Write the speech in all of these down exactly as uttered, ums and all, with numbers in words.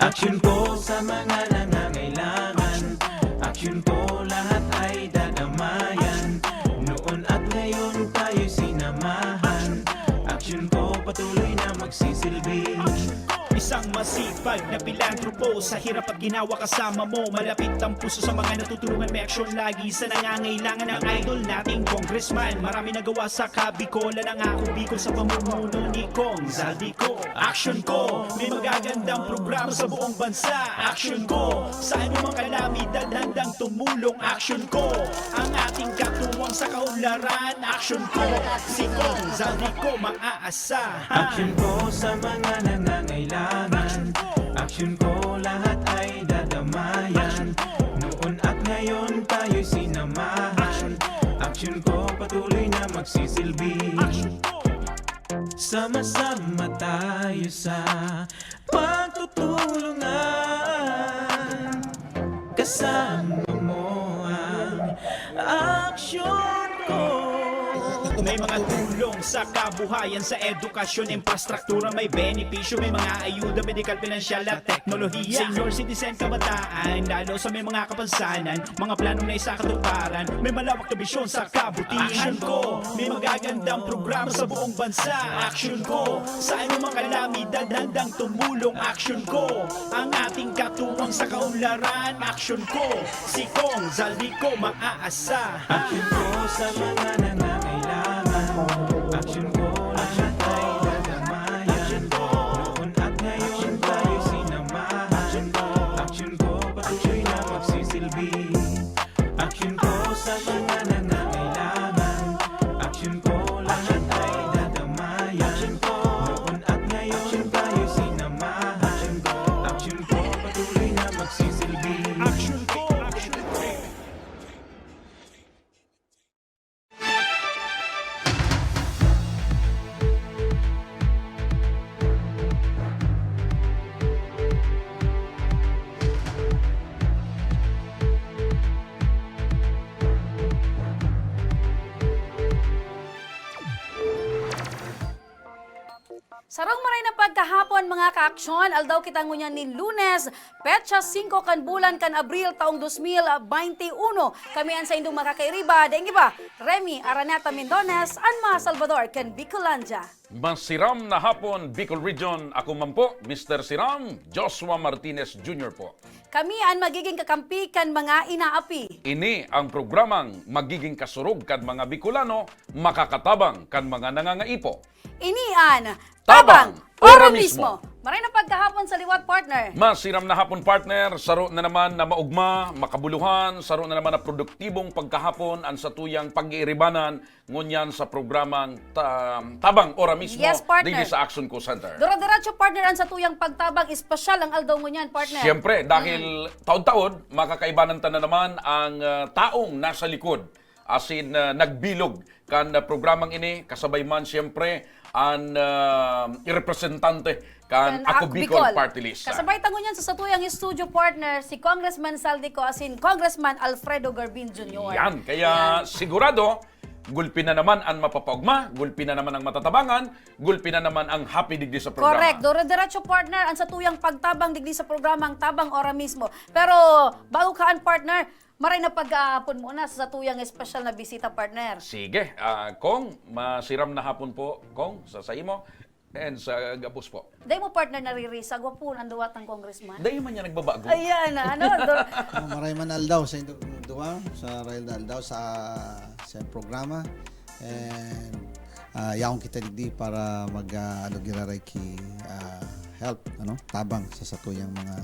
Aksyon ko sa mga nangangailangan. Aksyon ko lahat ay dadamayan. Noon at ngayon tayo'y sinamahan. Aksyon ko patuloy na magsisilbi. Isang masipag na pilantropo, sa hirap at ginawa kasama mo. Malapit ang puso sa mga natutulungan, may aksyon lagi sa nangangailangan. Ang idol nating congressman, marami nagawa sa Kabicolan. Ang ako Bicol sa pamumuno ni Cong Zaldy Co. Aksyon ko, may magagandang programa sa buong bansa. Aksyon ko, sa anumang kalamidad handang tumulong. Aksyon ko, ang ating katuwang sa kaunlaran. Aksyon ko, si Cong Zaldy Co maaasahan. Aksyon ko sa mga nangangailangan. Aksyon ko, lahat ay dadamayan. Noon at ngayon tayo'y sinamahan. Aksyon ko, patuloy na magsisilbi. Sama-sama tayo sa pagtutulungan. Kasama mo ang aksyon ko. May mga tulong sa kabuhayan, sa edukasyon, infrastruktura, may benepisyo, may mga ayuda, medikal, pinansyal at teknolohiya. Senior citizen, kabataan, lalo sa may mga kapansanan, mga planong naisakatuparan, may malawak na bisyon sa kabutihan. Aksyon ko, may magagandang programa sa buong bansa. Aksyon ko, sa anumang kalamidad handang tumulong. Aksyon ko, ang ating katuwang sa kaunlaran. Aksyon ko, si Cong Zaldy Co maaasahan. Aksyon ko sa mga nangangailangan. Aksyon ko, lahat ay dadamayan. Noon at ngayon tayo sinamahan. Aksyon ko, patuloy na magsisilbi. Aksyon ko sa mga nangangailangan. Aksyon ko, lahat ay dadamayan. Noon at ngayon tayo sinamahan. Aksyon ko, patuloy na magsisilbi. Aksyon ko, aksyon ko. Sarong maray na pagkahapon, mga kaaksyon. Aldaw kita ngunyan nin Lunes, petsa singko kan bulan kan Abril, taong dos mil baynte uno. Kami an saindong makakairiba, daing iba, Remy Araneta Mendones, an mga Salvador kan Bicolandia. Masiram na hapon, Bicol Region. Ako man po, Mister Siram, Joshua Martinez Junior po. Kami an magiging kakampi kan mga inaapi. Ini ang programang magiging kasurog kan mga Bicolano, makakatabang kan mga nangangaipo. Ini an Tabang, Tabang, ora ora mismo. Mismo. Maray na pagkahapon sa liwat, partner. Masiram na hapon, partner. Saro na naman na maugma, makabuluhan, saro na naman na produktibong pagkahapon an satuyang pag-iiribanan ngunyan sa programang Ta-, Tabang, ora mismo, Yes, partner. Digdi sa Action Co Center. Dura-diretso, partner, ang satuyang pagtabang, espesyal ang aldaw ngunyan, partner. Siyempre, dahil Mm. taon-taon, makakaibanan ta na naman ang, ah, taong nasa likod, asin, ah, nagbilog kan, ah, programang ini, kasabay man, siyempre, an, ah, representante kan Kan Ako Ak Bicol Bicol. Party List. Kasabay ta ngunyan sa satuyang studio partner, si Congressman Zaldy Co asin Congressman Alfredo Garbin Junior. Yan. Kaya Yan. sigurado, gulpi na naman an mapapaugma, gulpi na naman ang matatabangan, gulpi na naman ang happy digdi sa programa. Correct. Duro-diretso, partner, ang satuyang pagtabang digdi sa programang Tabang, ora mismo. Pero bago kaan, partner, maray na pagkahapon muna sa satuyang espesyal na bisita, partner. Sige, ah, Cong, masiram na hapon po, Cong, sa, sa imo. And sa gabos po. Dai mo, partner, naririsag, gwapo an duwa tang congressman. Dai man niya nagbabago. Ayan, ano, do- Ah, maray man aldaw sa indo-, duwa, sa maray na aldaw sa, sa programa. And, ah, yaon kita digdi para mag, ah, ano, giraray ki, ah, help, ano, tabang sa satuyang mga,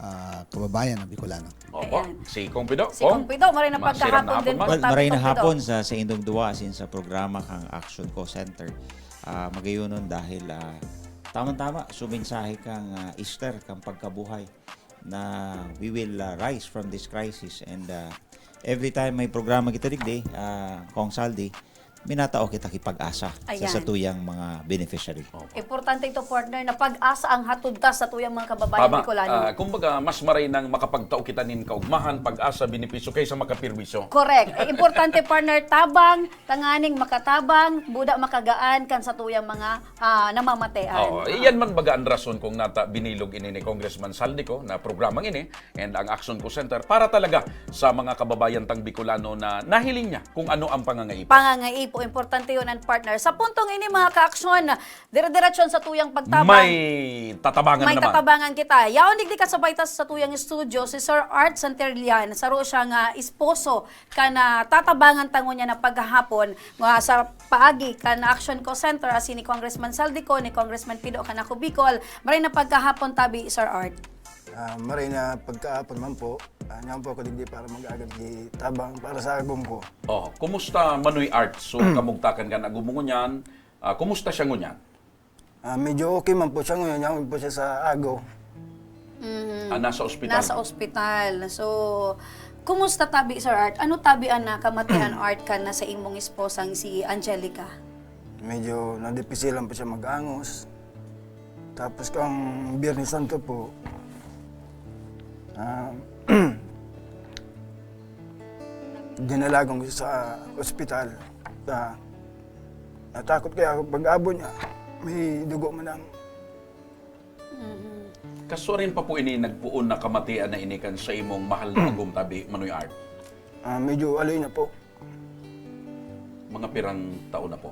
ah, kababayan na Bicolano. Opo, Ayan. si Cong Pido. Si Cong Pido, maray na pagkahapon din po, Cong Pido. Well, maray na hapon sa, sa indong duwa, asin sa programa kang Action Co Center. Ah, magayonon dahil, ah, tama-tama, sumensahe kang, ah, Easter, kang pagkabuhay na we will, ah, rise from this crisis. And, ah, every time may programa kita digdi, ah, Cong Zaldy, minatao kita ki pag-asa sa Ayan. satuyang mga beneficiary. Importante ito, partner, na pag-asa ang hatod ta sa tuyang mga kababayan Tama. Bicolano. Ah, kumbaga, mas maray nang makapagtao kita nin kaugmahan, pag-asa, benepisyo kaysa makapirwisyo. Correct. Eh, importante, partner, tabang, tanganing makatabang, buda makagaan kan sa tuyang mga ah, namamatean. Oo, iyan man baga ang rason kung nata binilog ini ni Congressman Saldico na programang ini and ang Action Call Center para talaga sa mga kababayan tang Bicolano na nahiling niya kung ano ang pangangaipo. Pangangaipo, importante yun, and partner. Sa puntong ini, mga ka-aksyon, dire-diretsyon sa tuyang pagtabang. May tatabangan May naman. tatabangan kita. Yaon digdi kasabay ta sa tuyang studio si Sir Art Santerlian, saro siya nga esposo kan, ah, tatabangan ta ngunyan na paghahapon, ah, sa paagi kan Action Call Center, asin ni Congressman Saldico, ni Congressman Pido kan Ako Bicol. Maray na pagkahapon tabi, Sir Art. Ah, maray na pagkahapon man po. Ah, niyan po ako digdi para mag-agad di tabang para sa agom ko. Oh, kumusta Manoy Art? So, kamugtakan kan agom mo ngunyan. Ah, kumusta siya ngunyan? Ah, medyo okay man po siya ngayon. Yaon po siya sa Ago. Mm. Ah, nasa ospital. Nasa ospital. So, kumusta tabi, Sir Art? Ano tabi ang nakamatean, Art, kan na sa imong esposang si Angelica? Medyo nadipisilan po siya mag-angos. Tapos kang Biyernes Santo po, ah, dinalagan ko siya sa ospital. Sa Natakot kaya ako pag-abot niya, may dugo man ang... Kasuarin pa po ini nagpoon na kamatean na ini kan sa imong mahal na agom tabi, Manoy Art? Ah, medyo alay na po. Mga pirang taon na po?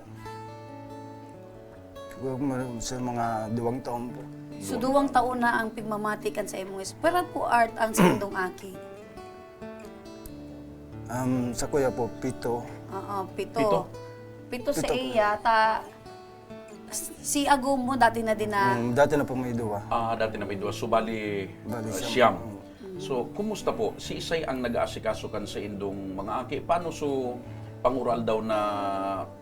Siguro mga, sa mga duwang taon po. So, duwang taon na ang pigmamati kan sa imong is-, pero po, Art, ang sindong aki? Um, sa kuya po, pito. Oo, pito. Pito? Pito sa Pito po. iya, ta, si Agomo dati na din na Mm, dati na po may duwa. Ah, dati na may duwa. So, bali, Bali, uh, siyam. siyam. Mm. So, kumusta po? Si Isay ang nag-aasikaso kan sa indong mga aki. Paano so pangural daw na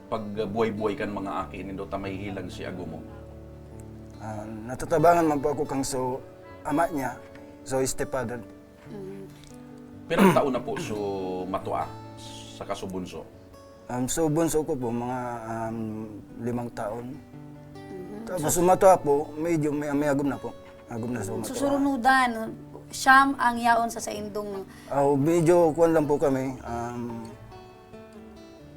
pagbuhay-buhay kan mga aki nindo ta mahihilang si Agomo? Ah, natatabangan man po ako kang so ama niya, so stepfather. Pirang taon na po so matua sa kasubunso? Um, so, bunso ko po, mga um, limang taon. Tapos so matua po, medyo may, may agom na po. Agom na so matua. Susurunudan, siyam ang yaon sa saindong... Oh, medyo kuwan lang po kami. Um,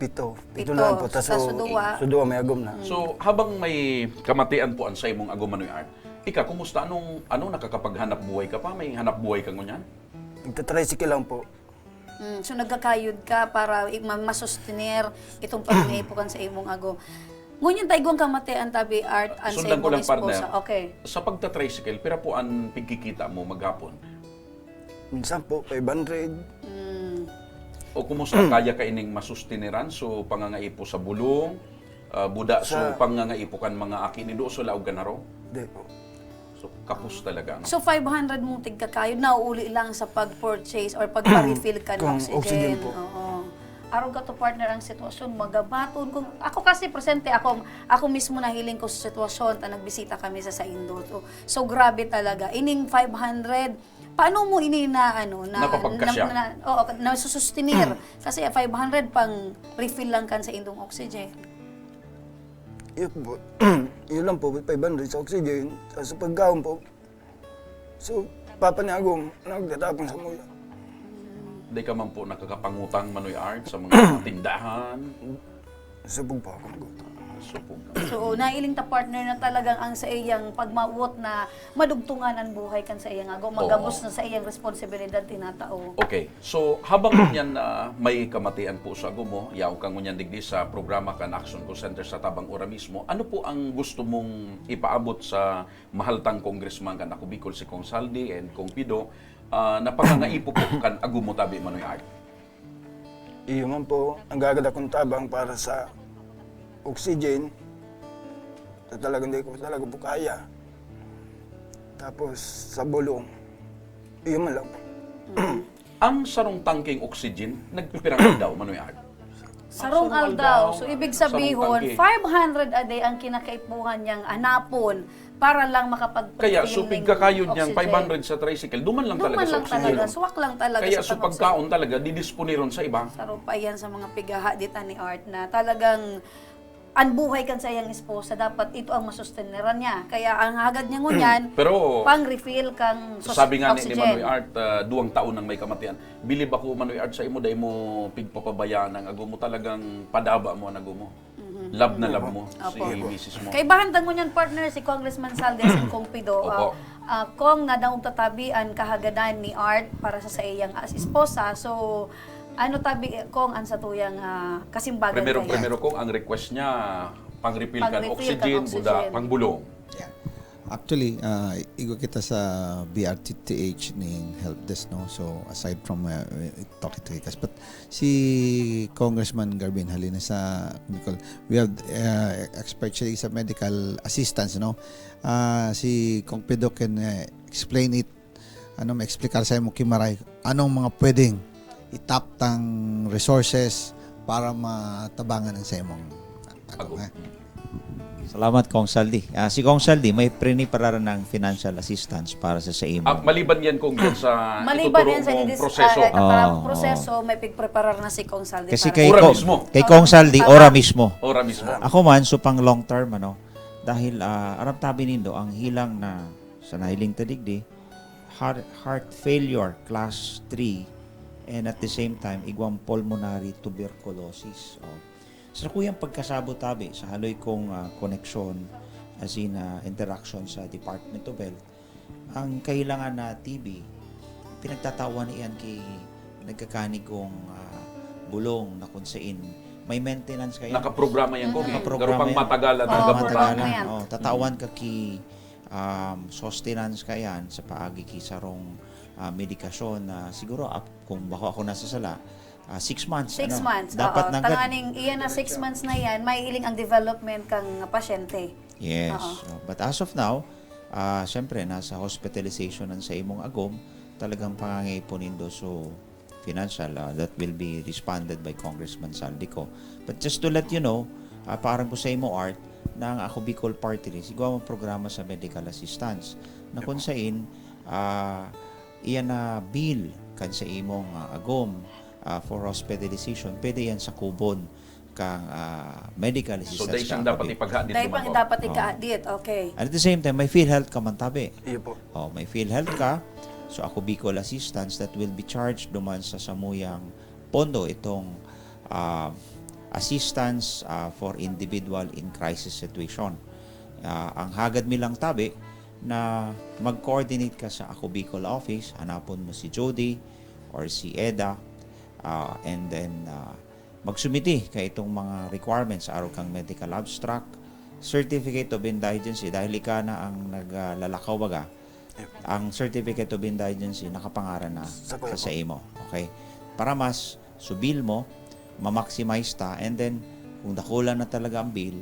pito. Pito Pito, lang po. Tas sa so, suduwa. Suduwa may agom na. So, habang may kamatian po ang sa imong agom, Manoy Art, ika, kumusta? Anong, ano, nakakapaghanap buhay ka pa? May hanap buhay ka ngunyan? Nagtatricycle lang po. Mm, so nagkakayod ka para i- ma- masustener itong pagkaipukan sa imong ago. Ngunyan ta igwang kamatian tabi, Art, an sa Sundan ko imong lang, partner. esposa. Okay. Sa pagta-tricycle, pira po an pigkikita mo maghapon? Minsan po, five hundred. Mm. O kumusta? Kaya ka ining masustineran? So, pangangaipo sa bulong, ah, buda, so Sa pangangaipo kan mga aki nindo, so laog kan harong? Di po. So, kapos talaga, no? So, five hundred mong tigkakayod, nauuli lang sa pag-purchase or pagpa-refill kan Kung oxygen. oxygen po. Oo. Arog ka to, partner, ang sitwasyon, magabaton. Kung, ako kasi, presente ako, ako mismo nahiling ko sa sitwasyon, ta nagbisita kami sa saindo. So, so grabe talaga. Ining five hundred, paano mo ini na, ano, na... Napapagkasya? Na, na, oo, nasusustenir. Kasi five hundred pang refill lang kan sa indong oxygen. Yun po. Yun lang po, five hundred sa oxygen. Sa, sa pagkaon po, so, papa ni Agong, nagtatapon sa muya. Di ka man po nakakapangutang, Manoy Art, sa mga tindahan? Supog po ako mag-utang. Supog ka. So, nailing ta, partner, na talagang ang sa iyang pagmawot na madugtungan ang buhay kan sa iyang ago, magabos Oo. na sa iyang responsibilidad tinatao. Okay. So, habang ngunyan na may kamatian po sa ago mo, yaon ka ngunyan digdi sa programa kan Action Call Center sa tabang ora mismo, ano po ang gusto mong ipaabot sa mahal tang congressman kan Ako Bicol, si Kong Saldi and Kong Pido, ah, na pangangaipo po kan ago mo tabi, Manoy Art? Iyo man po, nanggagad akong tabang para sa oxygen. Sa talagang di ko talaga po kaya. Tapos sa bulong, iyo man lang po. Ang sarong tangkeng oxygen, nagpipirang aldaw, Manoy Art? Sarong aldaw. So, ibig sabihon, five hundred a day ang kinakaipuhan niyang hanapon para lang makapag-, Kaya, so, pigkakayod niyang five hundred sa tricycle, duman lang talaga sa oxygen. Suwak lang talaga. Kaya, so, pagkaon talaga, didisponeron sa iba. Saro pa yan sa mga pighahaditan ni Art na talagang ang buhay kan sa iyang esposa, dapat ito ang masusteneran niya. Kaya ang hagad niya ngunyan, Pero, pang-refill kang sos-, sabi nga ni, ni oxygen. Manoy Art, ah, duwang taon nang may kamatian. Bilib ako, Manoy Art, sa imo, dai mo pigpapabayaan ang agom mo, talagang padaba mo ang agom mo. Mhm. Love na love mo si misis mo. Kaibahan ta ngunyan, partner, si Congressman Saldi asin Kong Pido. Opo. Ah, ah, Kong, nadangog ta tabi an kahagadan ni Art para sa saiyang as-, esposa. So, ano tabi, Kong, an satuyang, ah, kasimbagan kaya? Primero, primero, Kong, ang request niya, pang-refill kan oxygen, buda, pangbulong. Yeah. Actually, ah, igwa kita sa B R T T H ning help desk, no? So, aside from, uh, talking to Kikas, but si Congressman Garvin, halina sa, what we call, we have, uh, expert siya sa medical assistance, no? Ah, si Kong Pido can, uh, explain it, ano, ma-explicar sa imo ki Maray, anong mga pwedeng itap tang resources para matabangan ang sa imong, ano, eh. Salamat, Kong Saldi. Ah, si Kong Saldi, may priniparar ng financial assistance para sa, sa imo. Ah, maliban yan, Kong, dyan sa ituturo mong proseso. Maliban yan sa didis-, ah, katarang proseso, may pigpreparar na si Kong Saldi. Kasi para kay Ora Ko-, mismo. Kay Kong Saldi, ora mismo. Ora mismo. Ako man, so pang long term, ano, dahil, ah, aram tabi nindo, ang hilang na sa nahiling ta digdi, heart, heart failure class three, and at the same time, igwang pulmonary tuberculosis. Oh. Sa kuyang pagkasabot tabi, sa haloy kong, ah, koneksyon, as in, ah, interaction sa Department of Health, ang kahilangan na T B, pinagtatawan iyan ki nagkakanigong, ah, bulong na kung sain may maintenance kaya. Nakaprograma yan, Kong, eh. Nakaprograma yan. Pero pang matagalan na gamutan. Matagalan. Oh, tatawan ka ki um, sustenance kaiyan sa paagi ki sarong, ah, medikasyon na siguro, ap-, kung bako ako nasasala, ah, six months, ano, dapat na agad. Six months, oo. Tanganing iyan na six months na yan, mahihiling ang development kang pasyente. Yes. Oo. So, but as of now, ah, siyempre, nasa hospitalization ang sa imong agom, talagang pangangaipo nindo. So, financial, ah, that will be responded by Congressman Saldico. But just to let you know, ah, parang ko sa imo, Art, na ang Ako Bicol Party List, igwa mong programa sa medical assistance na kung sain, ah, iyan na bill kan sa imong, ah, agom, ah, for hospitalization, pwede yan sa kubon kang, ah, medical assistance. So, dai siyang dapat ipaghadit. Dai pang dapat ikahadit, okay. And at the same time, may PhilHealth ka man tabi. Iyo po. Oh, may PhilHealth ka. So, Ako Bicol Assistance that will be charged duman sa samuyang pondo itong, ah, assistance, ah, for individual in crisis situation. Ah, ang hagad mi lang tabi na mag-coordinate ka sa Ako Bicol office, hanapon mo si Jody or si Eda, ah, and then, ah, magsumiti ka itong mga requirements, arog kang medical abstract, certificate of indigency, dahil ika na ang naglalakaw baga, ang certificate of indigency nakapangaran na sa, sa imo. Okay? Para mas subil mo, ma-maximize ta, and then, kung dakula na talaga ang bill,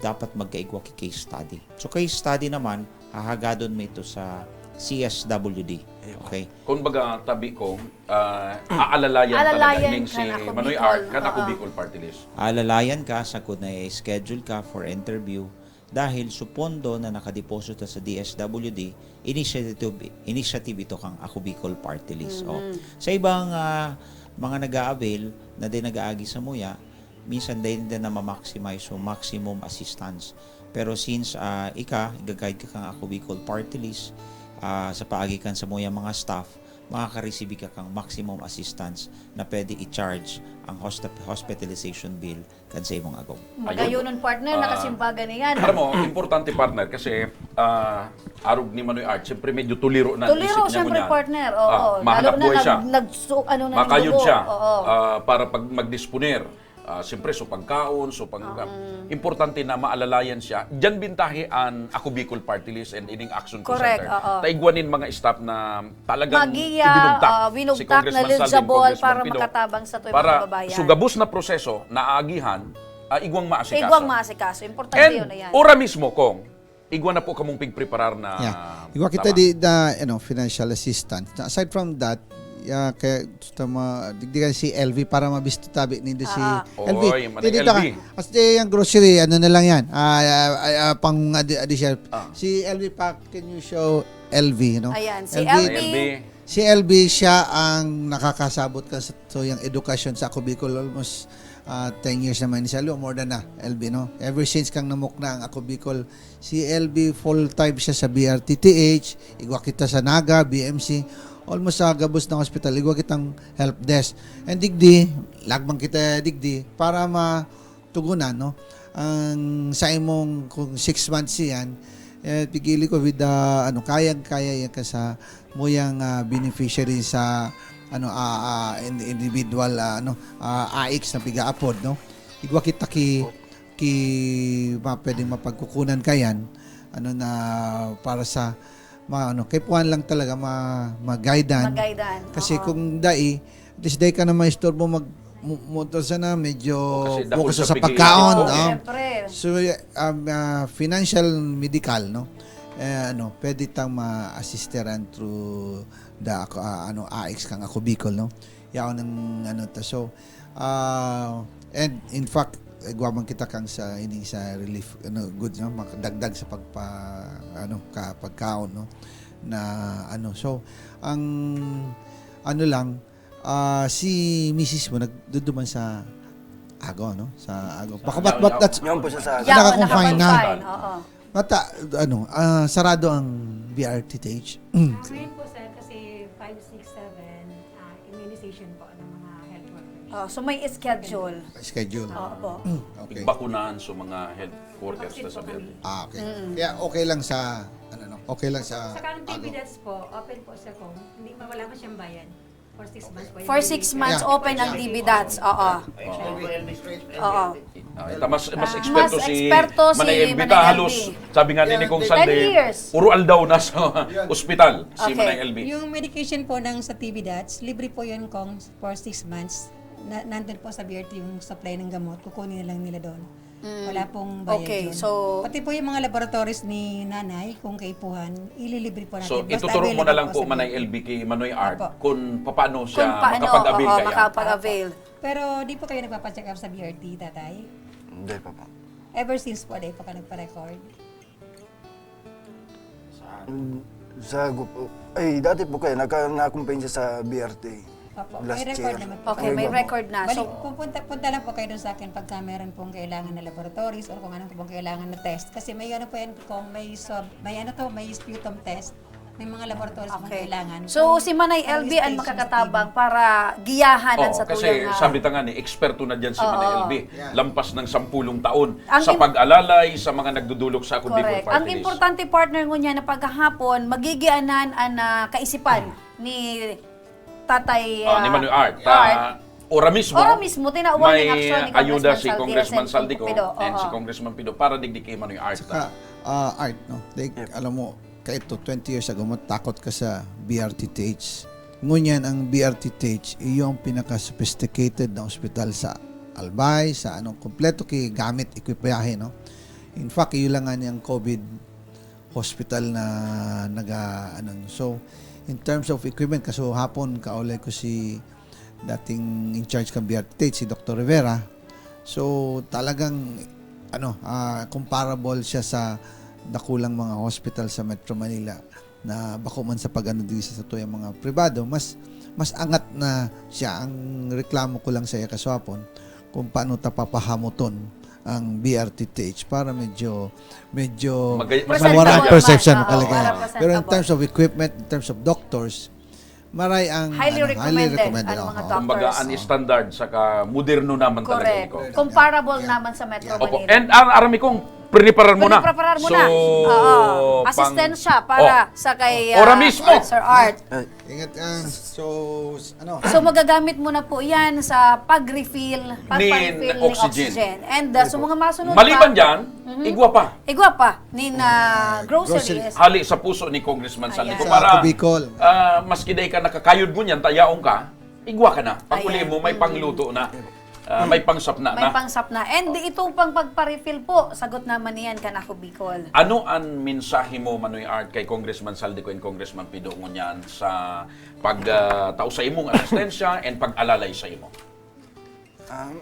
dapat magkaigwa ki case study. So, case study naman, hahagadon mo ito sa C S W D. Ayun. Okay? Kung baga, tabi ko, ah, aalalayan talaga ning si Manoy Art, kan Ako Bicol Party List. Aalalayan ka, sagkod na i-schedule ka for interview, dahil sa pondo na nakadeposito sa D S W D, initiative, initiative ito kang Ako Bicol Party List. Oh. Sa ibang, ah, mga nag-a-avail na din nag-aagi sa muya, minsan dai ninda na ma-maximize o maximum assistance. Pero since, ah, ika, iga-guide ka kang Ako Bicol Party List, ah, sa paagi kan samuyang mga staff, makaka-receive ka kang maximum assistance na pwede i-charge ang hosp-, hospitalization bill kan sa imong agom. Ayun. Magayonon, partner, nakasimbagan na yan. Alam mo, importante, partner, kasi, ah, arog ni Manoy Art, siyempre medyo tuliro na isip niya ngunyan. Tuliro, siyempre, partner. Oo. Ah, mahanap buhay siya. Lalo na nag-, nagsu-, ano na, makayod siya, oo, ah, para pag magdisponer. Ah, siyempre, so pagkaon, so pag-, importante na maalalayan siya. Diyan bintahi an Ako Bicol Party List and ining Action Call Center. Correct, oo. Ta igwa nin mga staff na talagang ibinugtak si Congressman Saldi, Congressman Pido, para makatabang sa tuyang mga kababayan. Para sa gabos na proseso, naagihan, ah, igwang maasikaso. Igwang maasikaso. Importante yun, ayan. And ora mismo, Kong, igwa na po kamong pigpreparar na, yeah, igwa kita di, the, you know, financial assistance. Na aside from that, Ya, kaya gusto mo, digdigan si L V para mabisto tabi nindo si Ah. L V. Oy, Manay Dito ka. L V. As di yung grocery, ano na lang yan. Ah, ah, ah, ah, pang adi, additional. Ah. Si L V pa, can you show L V, no? Ayan, si L V, L V. L V. Si L V, siya ang nakakasabot ka sa so yung edukasyon sa Ako Bicol. Almost ah, ten years naman si L V, more than na, L V, no? Ever since kang namukna ang Ako Bicol, si L V full-time siya sa B R T T H, igwa kita sa Naga, B M C, almost sa gabos ng hospital, igwa kitang help desk. And digdi, lagman kita digdi para matugunan, no? Ang sa imong, kung six months yan, eh, pigili ko with the, ano, kayang-kaya yan ka sa muyang ah, beneficiary sa ano ah, ah, in- individual ah, ano ah, A I Cs na pigaapod, no? Igwa kita ki ki ma, pwedeng mapagkukunan kayan ano na para sa ma, ano kay puwan lang talaga ma, ma-guidean. Mag-guidean. Kasi Oo. kung dai, at least dai ka na maistorbo mag mo- motor sana medyo Kasi dakul focus sa sa pigi- pagkaon, Oo. no? Siyempre. So, um, ah, financial, medical, no? Eh, ano, pwede tang ma-assisteran through the ako- ah, ano A I Cs kang Ako Bicol, no? Yaon ang ano ta. So, ah, and in fact, igwa man kita kang sa ining sa relief ano good no makadagdag sa pagpa ano ka pagkaon no na ano so ang ano lang ah, si misis mo nagduduman sa Ago no sa Ago baka but, but that's Yun po siya sa Yeah, Naka-confine na. naka-confine, oo. Mata, ano, ah, sarado ang B R T T H. Ah, ngayon po, sir, kasi five, six, seven, ah, immunization po ng mga health workers. Oh, so may schedule. Schedule. Oo po. Okay. Bakunahan sa mga health workers na sa B R T. Ah, okay. Kaya okay lang sa, ano, no? Okay lang sa, Saka ang Ago. T B das po, open po, sir, kung hindi, wala man siyang bayad. For six months po. For six months, Yeah. open ang T B dats. Oo. Oo. Ah, ita, mas, mas Ah, eksperto mas si eksperto si Manay L B. Manay Ta, L B. Halos, sabi nga ni Yeah, Kong ten Sandy, years. puro aldaw na sa ospital si Okay. Manay L B. Yung medication po ng sa T B dats, libre po yun kung for six months. Na, nandun po sa B R T yung supply ng gamot, kukunin na lang nila doon. Wala pong bayad Okay, yun. so- Pati po yung mga laboratories ni nanay, kung kaipuhan, ililibre po natin. So, Basta ituturo mo available na lang po po, sa Manay B R T. L B, kay Manoy Art, Apo. kung paano siya Kung paano, makapag-avail oo, kaya. makapag-avail. Pero di po kayo nagpapacheck up sa B R T, tatay? Hindi pa po. Ever since po, di pa ka nagpa-record? Sa Ago po. Ay, dati po kayo, naka, na-accompany siya sa B R T. Opo, Last may record year. naman po. Okay, may record na. Balik, So, pupunta, punta lang po kayo doon sa akin pagka meron pong kailangan na laboratories or kung anong pong kailangan na test. Kasi may ano po yan, kung may swab, may ano to, may sputum test, may mga laboratories pong Okay. kailangan. So, Kung si Manay ang L B ang stations makakatabang para giyahan ang Oo, sa kasi tuyang, ah, sabi ta nga ni, eksperto na dyan si Oo. Manay L B. Yeah. Lampas ng sampulong taon Ang sa im- pag-alalay sa mga nagdudulok sa Ako Bicol Correct. Party Ang List. Importante, partner, ngunyan na paghahapon, magigianan ang ah, kaisipan ni Tatay Ah, ni ah, Manoy Art. Art. Ah, ora mismo, Ora mismo, tinauhan may ng aksyon ni ayuda Congressman si Saldi, Congressman Sen Saldi ko Cupido. and si Oo. Congressman Pido para digdi kay Manoy Art. Saka, ah, Art, no? Like, alam mo, kaito, twenty years ago, matakot ka sa B R T T H. Ngunyan, ang B R T T H, iyo ang pinaka-sophisticated na ospital sa Albay, sa anong kompleto ki gamit, ekwipahe, no? In fact, iyo lang nga niyang COVID hospital na naga, ano, so, in terms of equipment, kaso hapon, kaulay ko si dating in charge kan B R T T H, si Doktor Rivera. So, talagang, ano, ah, comparable siya sa dakulang mga hospital sa Metro Manila na bako man sa pag-ano diri sa satuyang mga pribado, mas, mas angat na siya. Ang reklamo ko lang sa iya kaswapon, kung paano ta papahamoton ang B R T T H para medyo, medyo Magay- mawara ang Presentable perception man. mo talaga. Oo, Pero in presentable. terms of equipment, in terms of doctors, maray ang Highly ano, recommended recommended, ang oo. mga Kumbaga, doctors. ang standard saka moderno naman talaga Correct. ito. Comparable naman sa Metro Opo. Manila. And ar- arami kong priniparar mo na. Pinipreparar mo So, na. Oo. pang- Assistensya para Oh. sa kay Ora ah, mismo. Sir Art. Ingat ang so ano. So magagamit mo na po yan sa pag-refill, pagpa-refill Nin ng oxygen. oxygen. And uh, sa mga masunod Maliban pa, dyan, igwa pa. igwa pa, nin uh, groceries. Hali sa puso ni Congressman Sandy Ayan. ko Sa para Bicol. Ah, maski dai ka nakakayod ngunyan, tayaon ka, igwa ka na. Pag-uli Ayan. Mo, may pangluto na. Ah, may pangsapna May na. pangsapna. And itong pang pagpa-refill po, sagot naman niyan kan Ako Bicol. Ano an mensahe mo, Manoy Art, kay Congressman Zaldy Co and Congressman Pido ngunyan sa pag, ah, tao sa imong asistensya and pag-alalay sa imo? Um,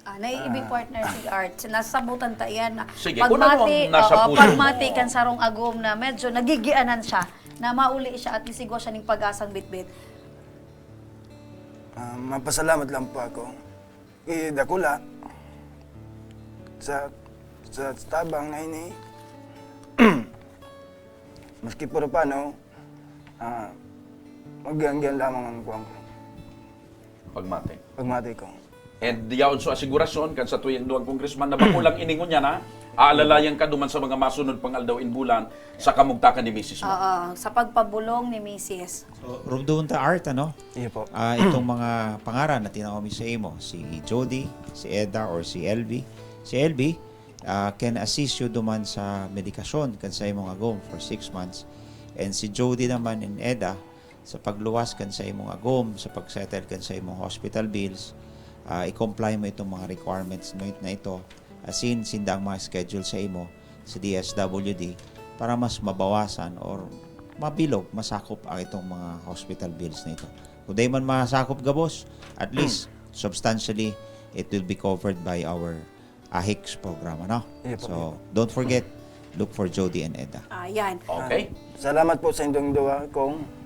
Ah, naiibi Ah. partner si Art. Nasabutan ta iyan na Sige, kung ano pagmati, ang nasa oo, puso pagmati mo. kan sarong agom na medyo nagigianan siya, na mauli siya at isigwa siya ning pag-asang bitbit. Ah, mapasalamat lang po ako. Eh, dakula. Sa, sa tabang na ini, maski puro pano, ah, magyan-yan lamang ang kuwan ko. Pagmati. Pagmati ko. And yaon so asigurasyon kan satuyang duwang congressman na bako lang ini ngunyan, ha? Aalalayan ka duman sa mga masunod pang aldaw in bulan sa kamugtakan ni misis mo. Oo, sa pagpabulong ni misis. So, rumduman ta, Art, ano? Iyo po. Ah, itong mga pangaran na tinao mi sa imo, si Jody, si Eda, or si L V. Si L V, ah, can assist you duman sa medikasyon kan sa imong agom for six months. And si Jody naman and Eda, sa pagluwas kan sa imong agom, sa pag-settle kan sa imong hospital bills, ah, i-comply mo itong mga requirements mo na ito. Asin, sinda ang mga schedule sa imo sa D S W D para mas mabawasan or mabilog, masakop ang itong mga hospital bills na ito. Kung di man masakop gabos, at least, substantially, it will be covered by our AHICS program, ano? Iya po, So, iya po. don't forget, look for Jody and Eda. Ayan. Okay. Ah, salamat po sa indong duwa, Kong.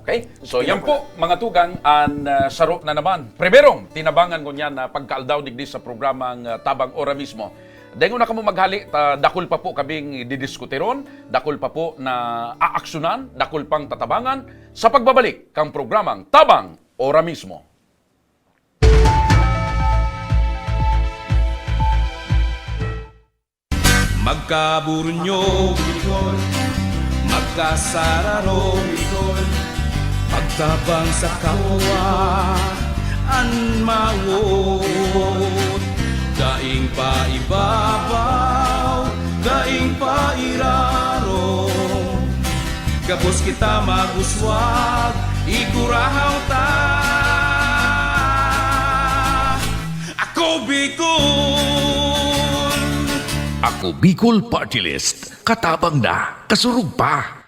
Okay. So, yan po, mga tugang, an, ah, saro na naman. Primerong tinabangan ngunyan na pagkaaldaw digdi sa programang, ah, Tabang Ora Mismo. Dengon na kamo maghali, ta dakul pa po kaming didiskutiron, dakul pa po na aaksyonan, dakul pang tatabangan sa pagbabalik kang programang Tabang Ora Mismo. Magkaburunyo, Bicol. Magkasararo, Bicol. Pagtabang sa kapwa, an mawot. Daing paibabaw, daing pairarom. Gabos kita mag-uswag, igurahaw ta. Ako Bicol! Ako Bicol Party List. Katabang na, kasurog pa.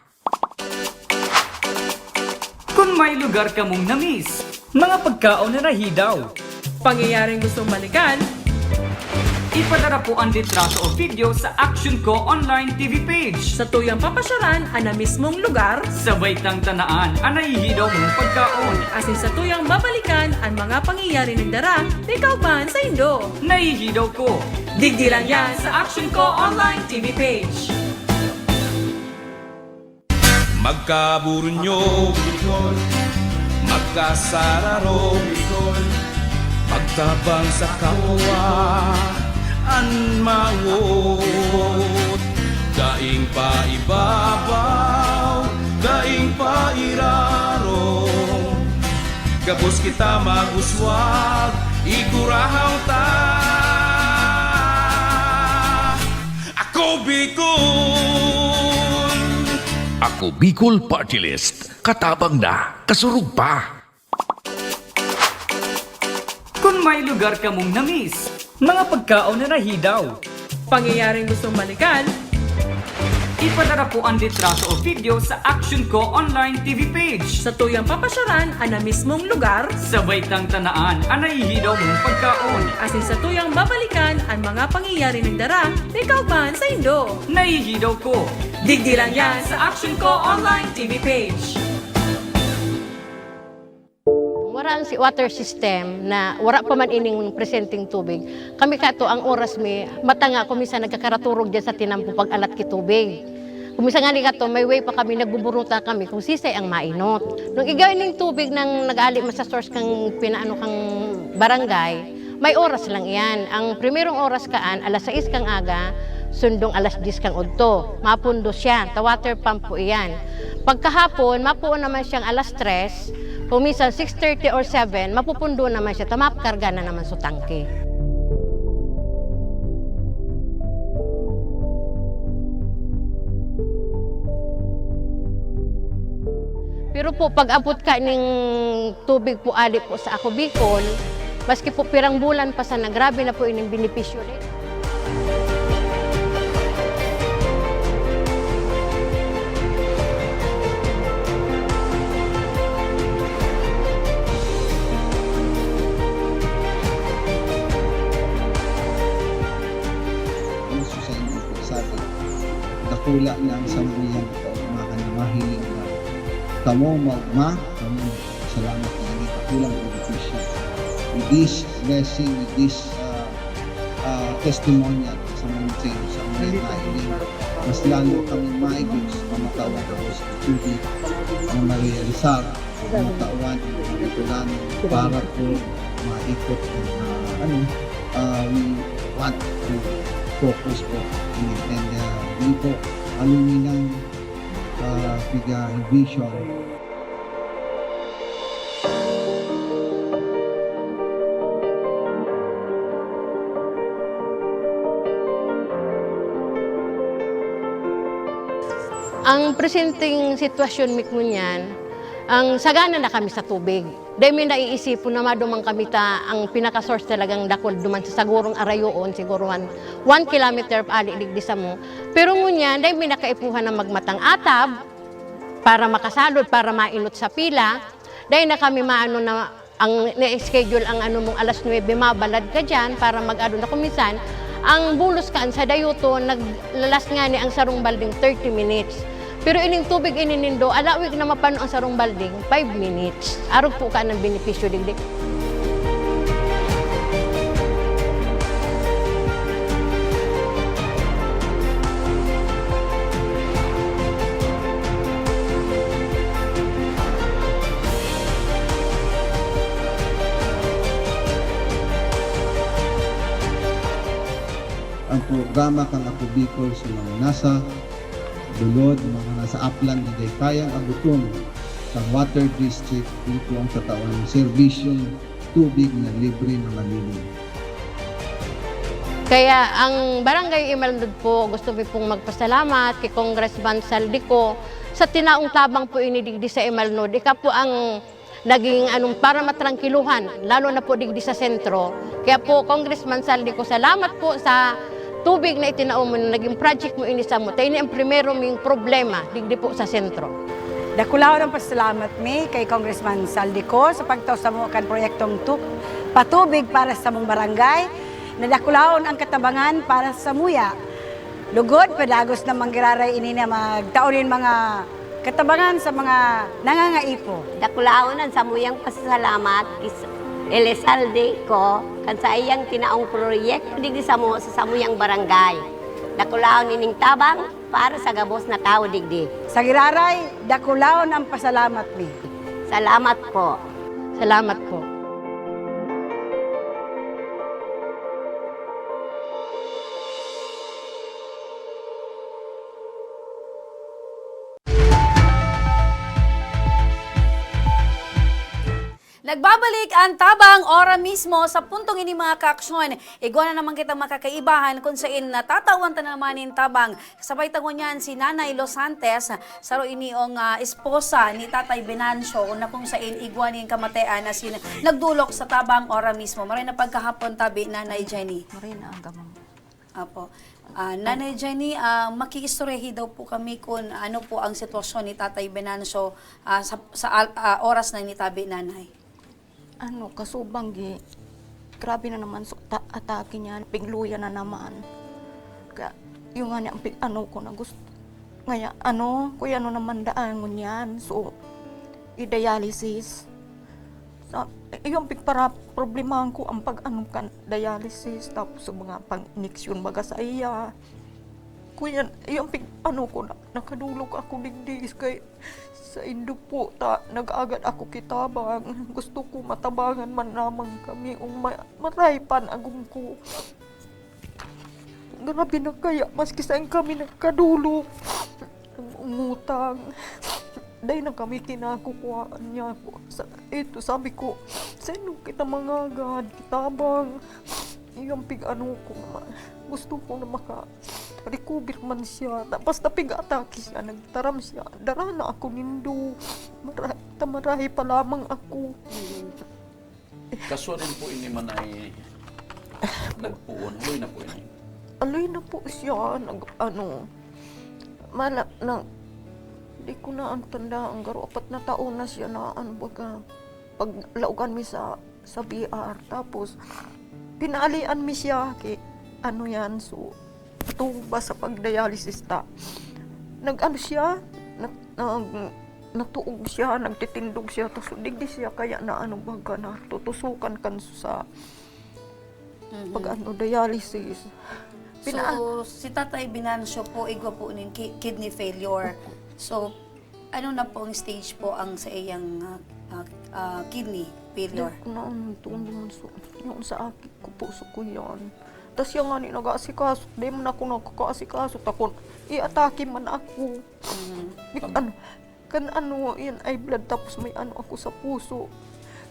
Kun may lugar kamong na-miss, mga pagkaon na nahidaw, pangyayaring gustong balikan, ipadara po an litrato o video sa Action Co Online T V page. Sa tuyang papasyaran an na mismong lugar, sabay tang tanaan an nahihidaw mong pagkaon. Asin sa tuyang babalikan an mga pangyayari nagdara na ikaw man saindo. Nahihidaw ko. Digdi lang yan sa Action Co Online T V page. Magkaburunyo, Bicol. Magkasararo, Bicol. Pagtabang sa kapwa, an mawot. Daing paibabaw, daing pairarom. Gabos kita mag-uswag, igurahaw ta. Ako Bicol! Ako Bicol Party List. Katabang na, kasurog pa. Kun may lugar kamong na-miss, mga pagkaon na nahidaw, pangyayaring gustong balikan, ipadara po an litrato o video sa Action Co Online T V page. Sa tuyang papasyaran an na mismong lugar, sabay tang tanaan an nahihidaw mong pagkaon. Asin sa tuyang babalikan an mga pangyayari nagdara na ikaw man saindo. Nahihidaw ko. Digdi lang yan sa Action Co Online T V page. Wara ang si water system na wara pa man ining presenteng tubig. Kami kato, ang oras mi, matanga ko, minsan nagkakaraturog dyan sa tinampo pag-alat ki tubig. Kung minsan nga ni kato, may way pa kami, nagbuburuta kami kung sisay ang mainot. Nung igay ning tubig nang nag-aali man sa source kang pinaano kang barangay, may oras lang iyan. Ang primerong oras kaan, alas sais kang aga, sundong alas diyes kang udto. Mapundo siya, ta water pump po iyan. Pagkahapon, mapuon naman siyang alas tres, kung minsan six thirty or seven, mapupundo naman siya, ta makarga na naman sa tangke. Pero po, pag-abot ka ning tubig po, ali po sa Ako Bicol, maski po pirang bulan pa sana, grabe na po ining benepisyo din. Ang susayin ko po sa atin, dakula na ang samuyang kaugmahan na mahiling na kamo maugma, kamo salamat na ini dakulang benepisyo. With this blessing, with this, ah, ah, testimonial sa mga sa mga nailing, mas lalo kaming maigos na matawag ako sa tubig na marealisar, na matawan ang mga Bicolano para po maikot ang, ah, ano, ah, we want to focus po. And, and, ah, hindi po aluminang, ah, piga vision. Ang presenteng sitwasyon mi ngunyan, ang sagana na kami sa tubig. Dai mi naiisipon na maduman kami ta ang pinaka-source talagang dakul duman sa sagurong arayoon, siguro one, one kilometer pa ali digdi samo. Pero ngunyan, dai mi nakaipuhan na magmatang atab para makasalod, para mainot sa pila. Dai na kami maano na ang na-schedule ang ano mong alas nuebe, mabalad ka diyan para mag-ano na. Kung minsan, ang bulos kaan sa dayoton, naglalas ngani ang sarong balding thirty minutes. Pero ining tubig ini nindo, alawig na mapano ang sarong balding, five minutes. Arog po ka ng benepisyo digdi. Ang programa kan Ako Bicol sa mga nasa bulod, mga nasa aplan na dai kayang abuton sa water district, ito ang tatawan ng serbisyong tubig na libre na malinis. Kaya ang Barangay Imalnod po, gusto mi pong magpasalamat kay Congressman Zaldy Co sa tinaong tabang po ini digdi sa Imalnod. Ika po ang naging anong, para matrangkiluhan, lalo na po digdi sa sentro. Kaya po, Congressman Zaldy Co, salamat po sa tubig na itinao mo, na naging project mo ini samo. Ta ini ang primero ming problema digdi po sa sentro. Dakulaon ang pasalamat mi kay Congressman Zaldy Co sa pagtao samo kan proyektong tu-, patubig para sa samong barangay, na dakulaon ang katabangan para samuya. Lugod, padagos na manggiraray ini na magtao nin mga katabangan sa mga nangangaipo. Dakulaon an samuyang pasasalamat ki Elizalde Co kan saiyang tinaong proyekto digdi samo sa samuyang barangay. Dakulaon ining tabang para sa gabos na tawo digdi. Sa giraray, dakulaon ang pasalamat mi. Salamat po. Salamat po. Nagbabalik ang tabang ora mismo sa puntong ini, mga kaaksyon. Igwa na naman kitang makakaibahan kung sain natatawan ta naman nin tabang. Kasabay ta ngunyan si Nanay Losantes, saro ini ang, ah, esposa ni Tatay Venancio, na kung sain igwa nin kamatayan asin nagdolok sa tabang ora mismo. Maray na pagkahapon tabi, Nanay Jenny. Maray na aga, ma'am. Apo. Ah, Nanay Jenny, ah, makiistoryahi daw po kami kung ano po ang sitwasyon ni Tatay Venancio, ah, sa, sa al-, ah, oras na nitabi, Nanay. Ano, kasubang gi-, grabe na naman so, ta-, atake niya, pigluya na naman. Kaya, yung nga niya, ang pig-, ano ko na gusto, ngaya, ano, kuya, ano naman daan ngunyan, so, i-dialysis. Sa, yung pigpara-, problemahan ko ang pag-ano kan dialysis, tapos yung mga pang-ineksyon baga sa iya. Kuya, yung pig-, ano ko na, nakadulog ako digdi, kay sa indo po, ta, nag-agad ako kitabang. Gusto ko matabangan man lamang kami, kung ma-, maray pan agom ko. Grabe na kaya, maski saan kami nagkadulog, umutang. Dai na kami kinakukuhaan niya ako. Sa, ito, sabi ko, "Saan kita mangagad? Kitabang." Yung pig-ano ko, ma-, gusto ko na maka-, Recover man siya. Tapos napiga-atake siya, nagtaram siya, "Dara na ako nindo. Mara-, ta marahay pa lamang ako." Kaso rin po ini man ay nagpuon. Haloy na po ini. Aloy na po siya, nag, ano, mala, na, di ko na ang tanda, ang garo, apat na taon na siya na, ano, baga, pag laugan mi sa, sa B R. Tapos, pinaalian mi siya, ki, ano yan, so, ito ba sa pag-dialysis ta. Nag-ano siya, nag, nag, natuog siya, nagtitindog siya, tapos digdi siya, kaya na, ano, baga na, tutusukan kan sa, Mhm. pag, ano, dialysis. Pina- So, si Tatay Binancio po, igwa po nin ki- kidney failure. So, ano na po ang stage po ang sa iyang ah, ah, ah, kidney failure? Dahil na, ano, tuon naman sa, yung sa aki ko po, sa kuyan. Tas siya nga ni nag-aasikaso, di man ako nakakaasikaso, takon, i-atake man ako. Mhm. Bit, ano, kan ano, yan ay blood, tapos may ano ako sa puso.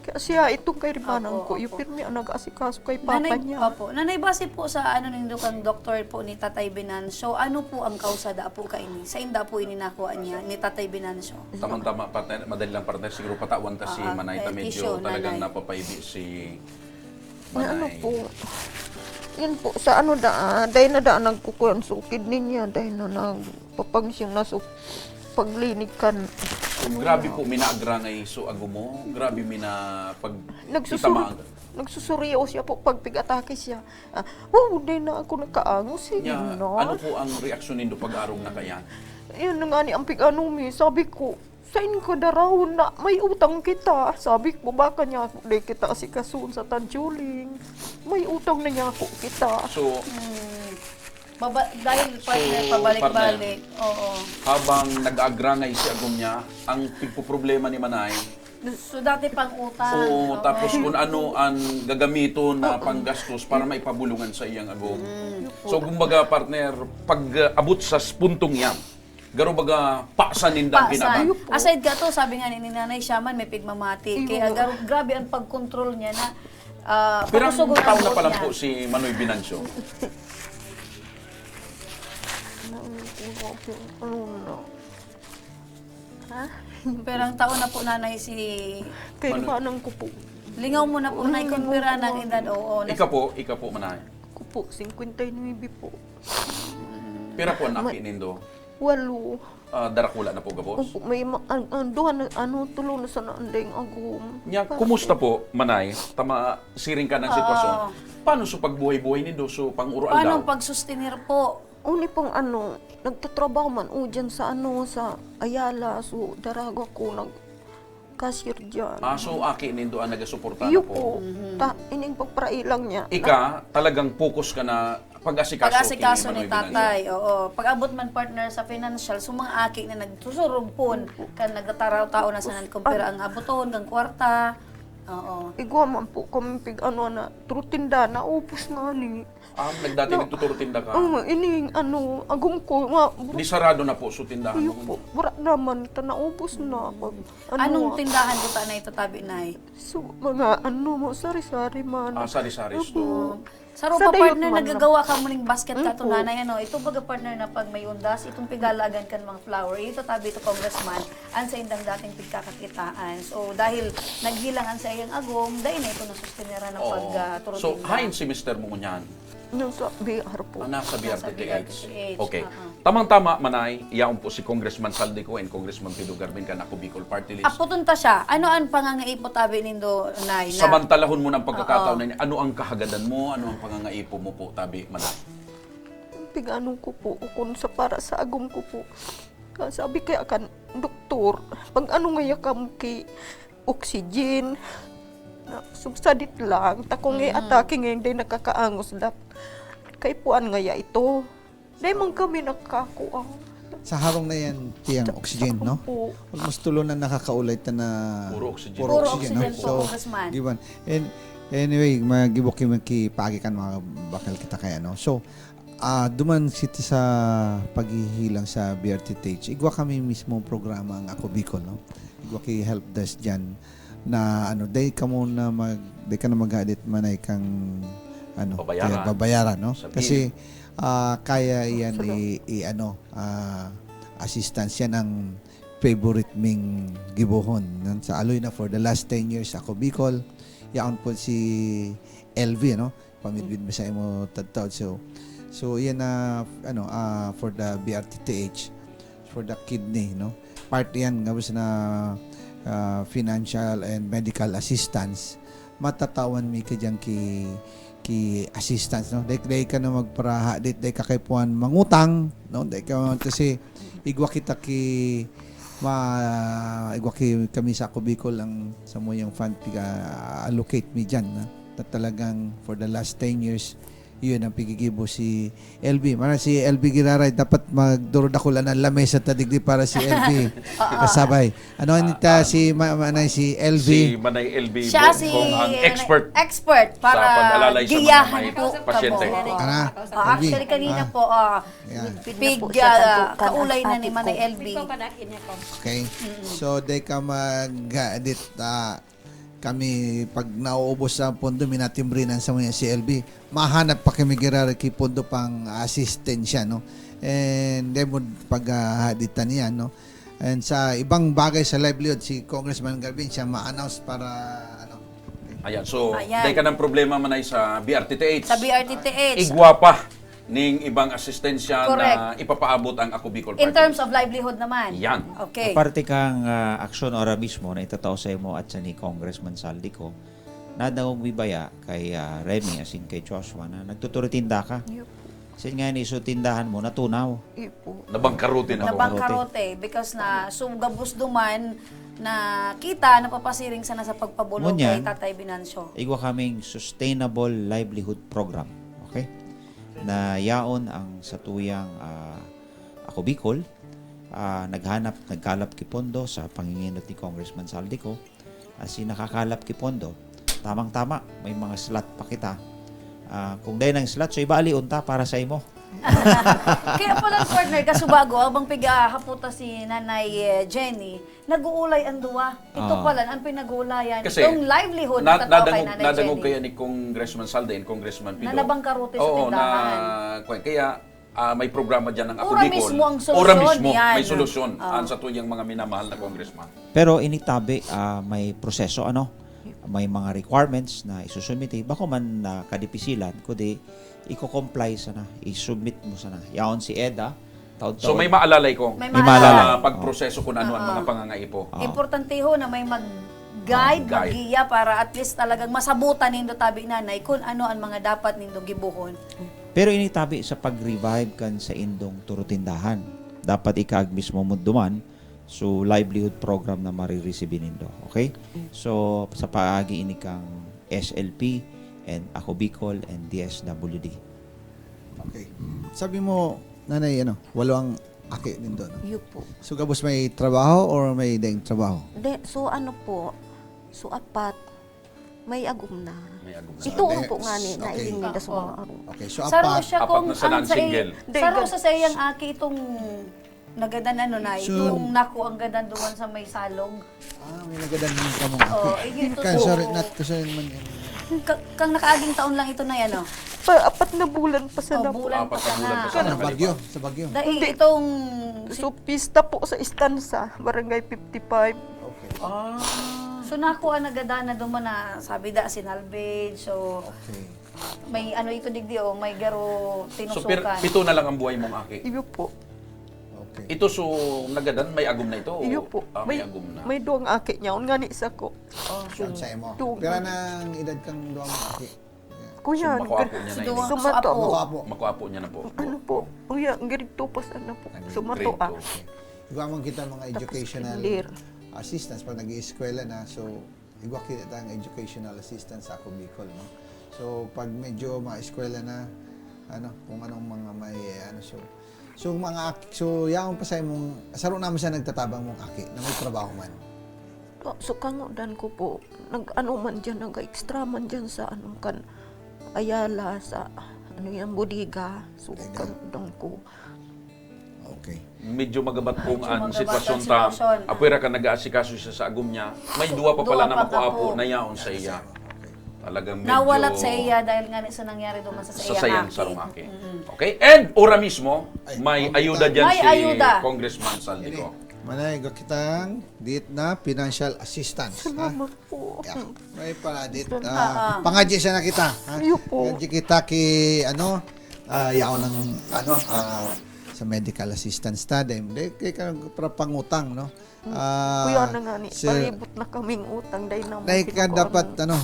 Kaya siya, itong kairibanan Apo, ko, yung apo. pirmi ang nag-aasikaso kay papa Nanay, niya. Opo. Nanay, base po sa ano nindo kang doktor po ni Tatay Binancio, ano po ang kausa da po kaini? Sa inda po ini nakuha niya ni Tatay Binancio? Tamang-tama, partner, madali lang, partner. Siguro patawan ta si Ah, Manay ta eh, medyo tissue, talagang Nanay. napapahibi si Na ano Manay. po, yun po, sa ano da, ah, dahil na da nagkukuyan sa kidney niya, dahil na nagpapang siyang naso paglinikan. Grabe po, minaagrangay so ago mo. Grabe mina pag Nagsusuri, kitamaag. Nagsusuriyaw siya po pag pig-atake siya. Ah, oh, di na ako nakaangos, sige Nya, na. Ano po ang reaksyon nindo pag-arog na kaya? Yun na nga ni ang pig-ano mi, sabi ko, "Sain ka darawon na may utang kita?" Sabi ko, "Baka niya ako di kita asikasuon sa tantuling. May utang na niya ako kita." So, Hmm. Baba, dahil partner, So, pabalik-balik. Oo. habang nag-agrangay si agom niya, ang pigpoproblema ni Manay, So, dati pang utang. Oo, Okay. tapos kung ano ang gagamiton na panggastos para maipabulungan sa iyang agom. Mm. So, kumbaga, partner, pag uh, abot sa puntong yan, garo baga, pasan ninda ang Pasan. kinaban. Ayun po. Aside ka to, sabi nga ni Nanay Shaman, may pigmamati. Ayun. Kaya gar- grabe ang pag-control niya na ah, Pirang pakusugon ang taon na buhok pala niya. po si Manoy Binancio? Ano na? Pirang taon na po, Nanay, si... Kaibanan ko po. Lingaw mo na po, Nay, kung pira na ang edad. Oo. nas- Ika po, ika po, Manay. Ko po, singkwenta y nuebe po. Pira po ang aki nindo? Walo. Ah, darakula na po gabos? Opo, may ma- ang, ang duha na, ano, tulo na sana ang daing agom. Nya, kumusta po, Manay? Tama, siring ka ng sitwasyon. Paano sa pagbuhay-buhay nindo? So, pang-uro Paano aldaw? ang pagsustenir po? Uni pong ano, nagtatrabaho man o dyan sa ano, sa Ayala. So, darago ako nag-cashier dyan. Ah, so aki nindo ang nagasuporta na Iyo po. po. Ta, ining pagparailang niya. Ika, talagang focus ka na pag-asikaso, Pag-asikaso kay ni Manoy Binancio. tatay, oo. Pag-abot man, partner, sa financial, so mga aki na nagsusurog pon, kan nagtataraw-tao na sa nan kumpira ang aboton, ang kwarta. Oo. Igwa man po kami pig ano na, trutinda, naubos na ni. Ah, nagdati nagtuturtinda ka? Oo, ining ano, agom ko, nga, Di sarado na po so tindahan Iyo mo? Po, wala naman, ta naubos na. Pag, ano, Anong ah, tindahan ko ta na itatabi, Nay? So, mga ano mo, sari-sari man. Ah, sari-sari Opo. store. Sa Rupa, Sa dayot partner, man nagagawa ka mo ning basket ka to, Opo. Nanay, ano? Ito baga, partner, na pag may undas, itong pigalagan kan mga flower, ito tabi to, Congressman, ang sa indang dating pigkakakitaan. So, dahil naghilang ang sa iyang agom, dahil na ito nasustenera ng Oo. pag uh, So, hain si mister mo ngunyan? Nasa B R po. Ah, nasa B R T T H. Nasa B R T T H, Okay. ah, ah. Tamang-tama, Manay, yaon po si Congressman Saldico and Congressman Pido Garmin kan Ako Bicol Party List. Aputon ta siya, ano ang pangangaipo tabi nindo, Nay, na? Samantalahon mo ng pagkakataon na ini, ano ang kahagadan mo? Ano ang pangangaipo mo po, tabi, Manay? Pig-ano ko po, kung sa para sa agom ko po. Sabi kaya kan doktor, pag ano nga yakam ki oxygen, na, subsadit lang, takong Mhm. atake ngayon, di nakakaangos dap. Kay puan nga ya ito. Di man kami nakakakuha. Sa harong na yan, tiyang oxygen, no? Po. Almost tulo na nakakaulay ta na Puro oxygen. puro Puro oxygen, oxygen no? po, So, Congressman. Giwan. And anyway, magibo ki makipaagi kan mga bakal kita kaya, no? So, ah duman siti sa paghihilang sa B R T T H, igwa kami mismo programa ang Ako Bicol, no? Igwa ki help desk dyan na ano, day kamo na mag, day ka na maghadit man ay kang ano, babayaran. Kaya babayaran, no? Sabihin. Kasi, ah, kaya yan i, i, ano, ah, assistance yan ang favorite ming gibohon, no? Sa aloy na for the last ten years, Ako Bicol, yaon po si L V, no? Pamidbid mi sa imo tadtaw. So, so yan na, ano, ah, for the B R T T H, for the kidney, no? Part yan, gabos na, ah, financial and medical assistance. Matatawan mi ka dyan ki, ki assistance, no? Dai, dai ka na magparaha, dai, dai ka kaipuhan mangutang, no? Dai ka, kasi igwa kita ki, ma, igwa ki, kami sa Ako Bicol ang samuyang fund, piga-allocate mi dyan, na, na talagang for the last ten years, yun ang pigigibo si L V. Mana si L V Giraray, dapat magdurudakul na lamesa ta digdi para si L V. Oo. Kasabay. Ano, ah, nita, ah, si ma-, manay si L V? Si Manay L V Siya po, si, kung ang ano, expert expert sa para pag-alalay sa mga giyahan may po pasyente. Kamo. Ana, Oh, L V. Actually, kanina Ah. po, ah, Ayan. Pig, Pig, ah, kaulay na ni Manay L V. Nagpapanakin niya po. Okay. Mm-mm. So, dai ka mag, ah, dit, ah, kami, pag nauubos sa pondo, minatimbrinan sa mga si L V. Mahanap pa kami girara ki pondo pang asistensya, no? And then, mo pag, ah, haditan niya, no? And sa ibang bagay sa livelihood, si Congressman Galvin, siya ma-announce para, ano. Ayan, so, Ayan. Dai ka ng problema, Manay, sa B R T T H. Sa B R T T H. Igwa pa ning ibang asistensya Correct. Na ipapaabot ang Ako Bicol Party. In terms of livelihood naman. Yan. Okay. Aparte kang, ah, aksyon ora mismo na itatao sa imo at sa ni Congressman Zaldy ko, nadangog mi baya kay, ah, Remy asin kay Joshua na nagtuturutinda ka. Yup. Asin nga ni, so tindahan mo, natunaw. Yup po. Nabangkarote na. Nabangkarote. Nabangkarote because na, so, gabos duman na kita, napapasiring sana sa pagpabulong Ngunyan, kay Tatay Venancio. Igwa kaming sustainable livelihood program. Okay? Na yaon ang satuyang, ah, Ako Bicol, ah, naghanap, nagkalap ki pondo sa panginginot ni Congressman Zaldy ko. Asin nakakalap ki pondo. Tamang-tama, may mga slot pa kita. Ah, kung dai nang slot, so ibali unta para sa imo. Kaya pala, partner, kasubago, habang pigahaputa si Nanay, eh, Jenny, nag-uulay ang duwa. Ito Ah. pala, ang pinag-uulayan, Kasi, itong livelihood na, na tataw kay nadangog, Nanay nadangog Jenny. Kaya ni Congressman Zaldy and Congressman Na Pido. Nabangkarote sa Oo, tindahan. Na, kaya, ah, may programa dyan ng Ako Ora Bicol. Mismo ang Ora solusyon, mismo, yan. May solusyon. Oo. Ang sa tuyang mga minamahal na congressman. Pero initabi, ah, may proseso, ano? May mga requirements na isusumite. Bako man na kadipisilan, kundi iko-comply sana, i-submit mo sana. Yaon si Eda, taon-taon. So, may maalalay ko May May maalalay. Sa maalalay. Pagproseso kung ano ang Oo. Mga pangangaipo. Oo. Importante ho na may mag-guide, Ah, guide. Mag-giya para at least talagang masabutan nindo tabi nanay kung ano ang mga dapat nindo gibuhon. Pero initabi sa pag-revive kan sa indong turutindahan. Dapat ikaag mismo mo duman, so livelihood program na mariresibi nindo. Okay? Mm. So, sa paagi ini kang S L P and Ako Bicol and D S W D. Okay. Sabi mo, Nanay, ano, walo ang aki nindo, no? Yupo. So, gabos may trabaho or may daing trabaho? De, so ano po, so apat, may agom na. May agom na. Ito So, ang po next. Nga ni, Okay. Nailing ninda sa Opo. Mga agom. Okay, so Saro apat. Siya Apat kung na sana ang ang sa i-, single. Saro Dahil sa sayang aki itong nagadan ano na, So, itong naku ang gadan duman sa may salog. Ah, may nagadan naman ka mga Oo, aki. Eh, yun, Kan, totoo. Sorry, not ko, sorry naman yan. Ka-, kang nakaaging taon lang ito na yan, oh. Pa, apat na bulan pa sa Oh, napo. Bulan pa Apat na sana. Bulan pa Sa sana. Bagyo, sa Bagyo. Dahil Hindi. Itong So, pista po sa Estansa, Barangay fifty-five. Okay. Ah. So, naku ang nagadan na duman na, sabi da, sinalvage. So, Okay. May ano ito digdi, oh, may garo So, pir-, tinusukan. Pito na lang ang buhay mong aki? Iyo po. Okay. Ito, so, nagadan, may agom na ito? Iyo po. Ah, may May, agom na. May duwang aki niya. Un nga ni isa ko. Ah, Siya ang sa imo. Duwang Pira na ang edad kang duwang aki? Kuya, So, makuha po niya na So, ini. duwang Sumato. Apo. Makuha po. Makuha po niya na po. Ano po? Kuya, ang girigto pa sana po. Ang Sumato, grade ah. two, okay. Igwa man kita mga Tapos educational kinder. Assistance pag nag-ieskwela na. So, igwa kita ang educational assistance sa Ako Bicol, no? So, pag medyo mga eskwela na, ano, kung anong mga may, ano, so, so, mga ak-, so, yaon pa sa imong, saro naman siya nagtatabang mong aki na may trabaho man. Oh, so, kangodan ko po, nag-ano man dyan, nag-extra man dyan sa, ano, kan, Ayala, sa, ano yan, bodega. So, Bodega. Kangodan ko. Okay. Medyo magabat pong Medyo ang magabat sitwasyon ang ta. Sitwasyon. Apwera ka nag-aasikaso siya sa agom niya. May So, duwa pa duwa pala na pa makuha po. Kapo na yaon sa iya. Okay. Talagang medyo Nawalat sa iya dahil nga sa nangyari duman sa sa saiyang sarong aki. Mm-mm. Okay? And ora mismo, Ay, may okay. ayuda dyan May si ayuda. Congressman Saldico. Ini, manay, igwa kitang dit na financial assistance, ha? Salamat po. Yeah. May pala dit, Salamat. ah, Ah, ah. pangadyi siya na kita, ha? Iyo po. Pangadyi kita ki, ano, ah, yaon ng, ano, ah, sa medical assistance ta, dahil, dahil kay ka para pangutang, no? Ah, Kuya na nga ni, sir, palibot na kaming utang, dahil na mo dahil ka kinakuha dapat, mo. ano,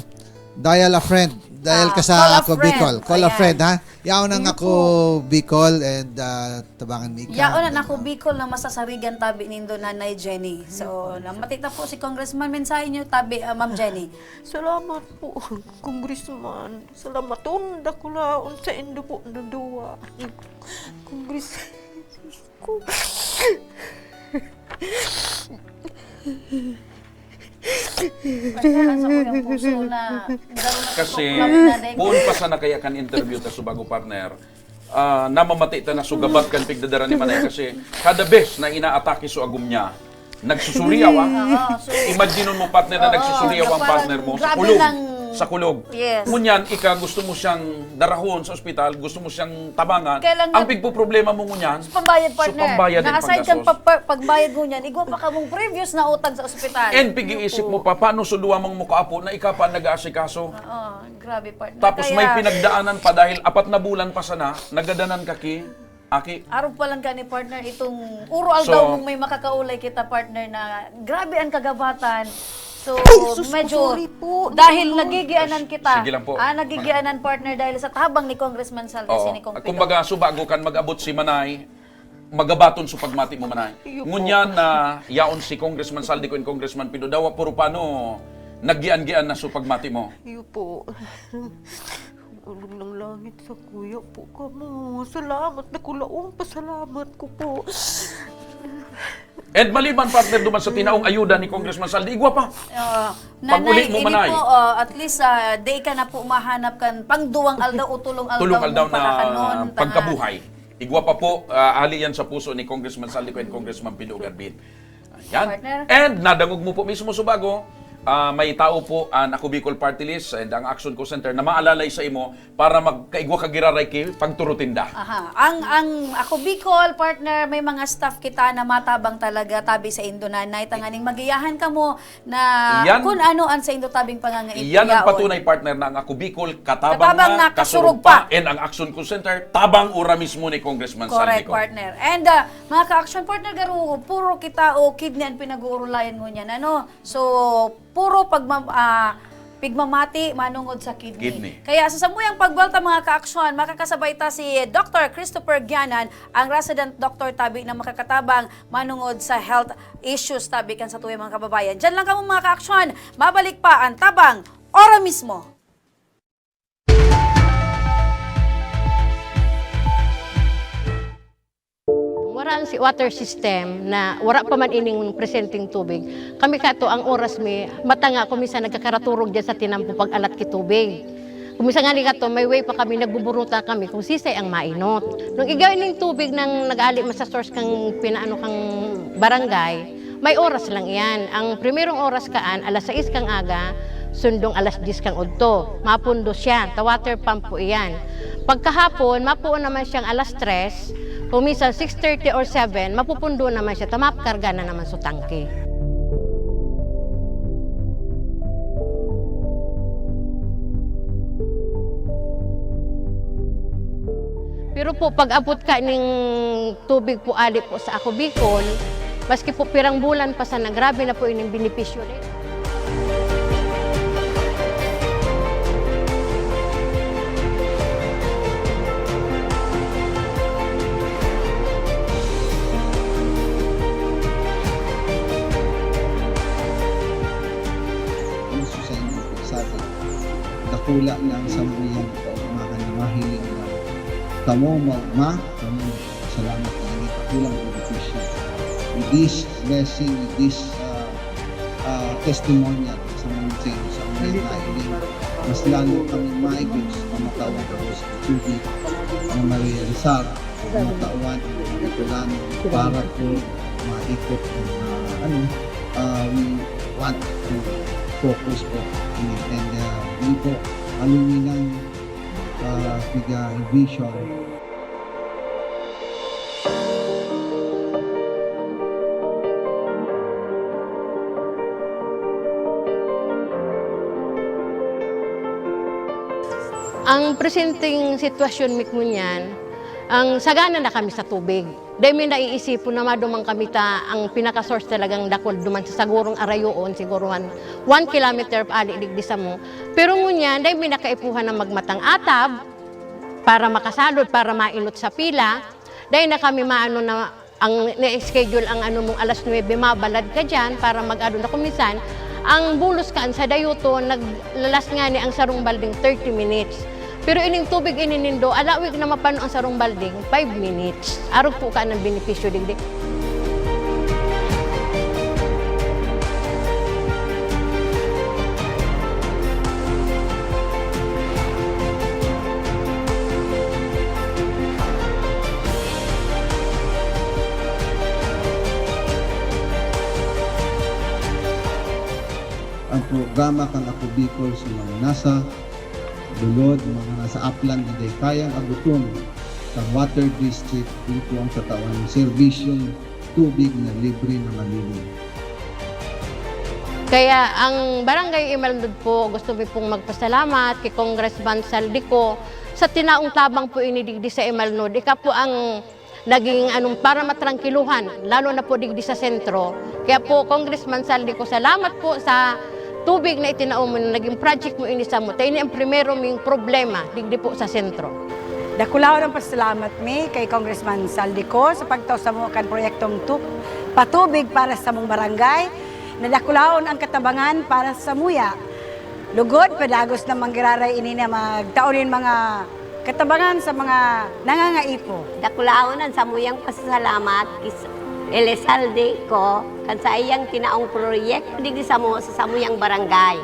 dial a friend. Dial Ah, ka sa call a Ako friend. Bicol. Call a Ayan. friend, ha? Yaon ang Sige Ako po. Bicol and, ah, tabangan ni ika. Yaon ang Ako Bicol na masasarigan tabi nindo, Nanay Jenny. So, Sige po. namati ta po si Congressman. Mensahe niyo tabi, ah, Ma'am Jenny. Salamat po, Congressman. Salamat. Tunda ko laon sa indo po na duwa. Congress. Ko. Kaya sa kuyang puso na garo na Kasi, tuklap na dahil poon pa sana kaya kan interview ta, Subago partner, ah, namamati ta na sugabat kan pigdadara ni Manay kasi kada bes na inaatake so agom niya, nagsusuriyaw, ah. Oo, so Imagine mo, partner, na Oo, nagsusuriyaw na ang parang partner mo sa grabe kulog. lang. Sa kulog. Yes. Ngunyan, ika gusto mo siyang darahon sa ospital, gusto mo siyang tabangan. Kailangan Ang pigpoproblema mo ngunyan, Pambayad, so partner. pambayad din Na-aside paggasos. kang pa-, pa-, pagbayad ngunyan, igwa pa kamong previous na utang sa ospital. And pig-iisip mo pa, paano so duwa mong mukaapo na ika pa nag-aasikaso? Oo, grabe, partner. Tapos Kaya may pinagdaanan pa dahil apat na bulan pa sana, nagadanan ka ki, aki. Arog pa lang gani, partner, itong uro aldaw So mong may makakaulay kita, partner, na grabe ang kagabatan. So, Ay, sus ko, medyo sorry po. dahil Ano? nagigianan kita. Sige lang po. Ah, nagigianan, partner, dahil sa tabang ni Congressman Saldi Oo. Sinicong Pino. Kumbaga, Subago kan mag-abot si Manay, magabaton so pagmati mo, Manay. Iyo po. Ngunyan na yaon si Congressman Saldi ko and Congressman Pido, dawa puro pano, nagyian-gian na so pagmati mo. Iyo po. Ulog ng langit sa kuya po kamo. Salamat na kulaong. Pasalamat ko po. And maliban, partner, duman sa tinaong ayuda ni Congressman Saldi, igwa pa. Oo. Pag-uli Nanay, mo, ini Manay. po, oh, at least, ah, di ka na po mahanap kan pang duwang aldaw o tulong aldaw Tulong aldaw mong na pakakanon, tanga. pagkabuhay. Igwa pa po, ah, ali yan sa puso ni Congressman Saldi ko and Congressman Pido Garbin. Ayan. Partner. And nadangog mo po mismo, Subago, ah, may tao po ang Ako Bicol Party List and ang Action Call Center na maalalay sa imo para magkaigwa ka giraray ki pagturutinda. Aha. Ang, ang Ako Bicol, partner, may mga staff kita na matabang talaga, tabi sa indo, Nanay, tanganing magiyahan kamo na Iyan, kun ano ang sa indo tabing pangangaipo iyan ang yaon. patunay, partner, na ang Ako Bicol, katabang Katabang na, na, kasurog kasurog pa. pa, and ang Action Call Center, tabang ora mismo ni Congressman Correct, Saldi ko. partner. And, ah, mga ka-action partner, garo, puro kita o kidney ang pinag-uurulayan ngunyan, ano? So, puro pagma-, ah, pigmamati manungod sa kidney. Kidney. Kaya sa samuyang pagbuwelta, mga ka-action, makakasabay ta si Doctor Christopher Gianan, ang resident doctor tabi na makakatabang manungod sa health issues tabi kan satuyang mga kababayan. Diyan lang kamo, mga ka-action. Mabalik pa ang Tabang, ora mismo. Wara ang si-, water system na wara pa man ining presenteng tubig. Kami kato, ang oras mi, mata nga ako minsan nagkakaraturog dyan sa tinampo pag-alat ki tubig. Kung minsan nga ni kato, may way pa kami, nagbuburuta kami kung sisay ang mainot. Nung igaw ining tubig nang nag-ali man sa source kang pinaano kang barangay, may oras lang iyan. Ang primerong oras kaan, alas sais kang aga, sundong alas dyes kang udto. Mapundo siya, ta water pump po iyan. Pagkahapon, mapuon naman siyang alas tres, kung minsan six thirty or seven, mapupundo naman siya, ta makarga na naman sa tangke. Pero po, pag-abot ka ning tubig po, ali po sa Ako Bicol, maski po pirang bulan pa sana, grabe na po ining benepisyo din. Ang susay mo po sa atin, dakula na ang samuyang kaugmahan na mahiling na kamo, ma-, ma-, kamo, salamat na ini, dakulang benepisyo. With this blessing, with this, ah, ah, testimonial sa mga sa inyo, sa mga nailing, mas lalo kami maigos, pamatawan ko sa tubig na marealisar, pamatawan ang mga Bicolano para po maikot ang, ah, ano, ah, we want to Focus po. And, uh, yun po, aluminan, uh, piga vision. Ang presenteng sitwasyon mi ngunyan, ang sagana na kami sa tubig. Dai mi naiisipon na maduman kami ta ang pinaka-source talagang dakul duman sa sagurong arayoon, siguro han one kilometer pa ali digdi samo. Pero ngunyan, dai mi nakaipuhan na magmatang atab para makasalod, para mainot sa pila. Dai na kami maano na ang na-schedule ang ano mong alas nuebe, mabalad ka diyan para mag-ano na. Kung minsan, ang bulos kaan sa dayoton, naglalas ngani ang sarong balding thirty minutes. Pero ining tubig ini nindo, alawig na mapano ang sarong balding, five minutes. Arog po ka ng benepisyo digdi. Ang programa kan Ako Bicol sa mga nasa lulod, mga nasa aplan na dai kayang agoton kan water district, ito ang tatawan ng serbisyong tubig na libre na malinis. Kaya ang Barangay Imalnod po, gusto mi pong magpasalamat kay Congressman Saldico sa tinaong tabang po ini digdi sa Imalnod. Ika po ang naging, anong, para matrangkiluhan, lalo na po digdi sa sentro. Kaya po, Congressman Saldico, salamat po sa tubig na itinao mo, na naging project mo ini samo. Ta ini ang primero ming problema digdi po sa sentro. Dakulaon ang pasalamat mi kay Congressman Saldico sa pagtao samo kan proyektong tu-, patubig para sa samong barangay. Nadakulaon ang katabangan para samuya. Lugod, padagos na manggiraray ini na magtao nin mga katabangan sa mga nangangaipo. Dakulaon an samuyang pasasalamat ki Elizalde Co kan saiyang tinaong proyekto digdi samo sa samuyang barangay.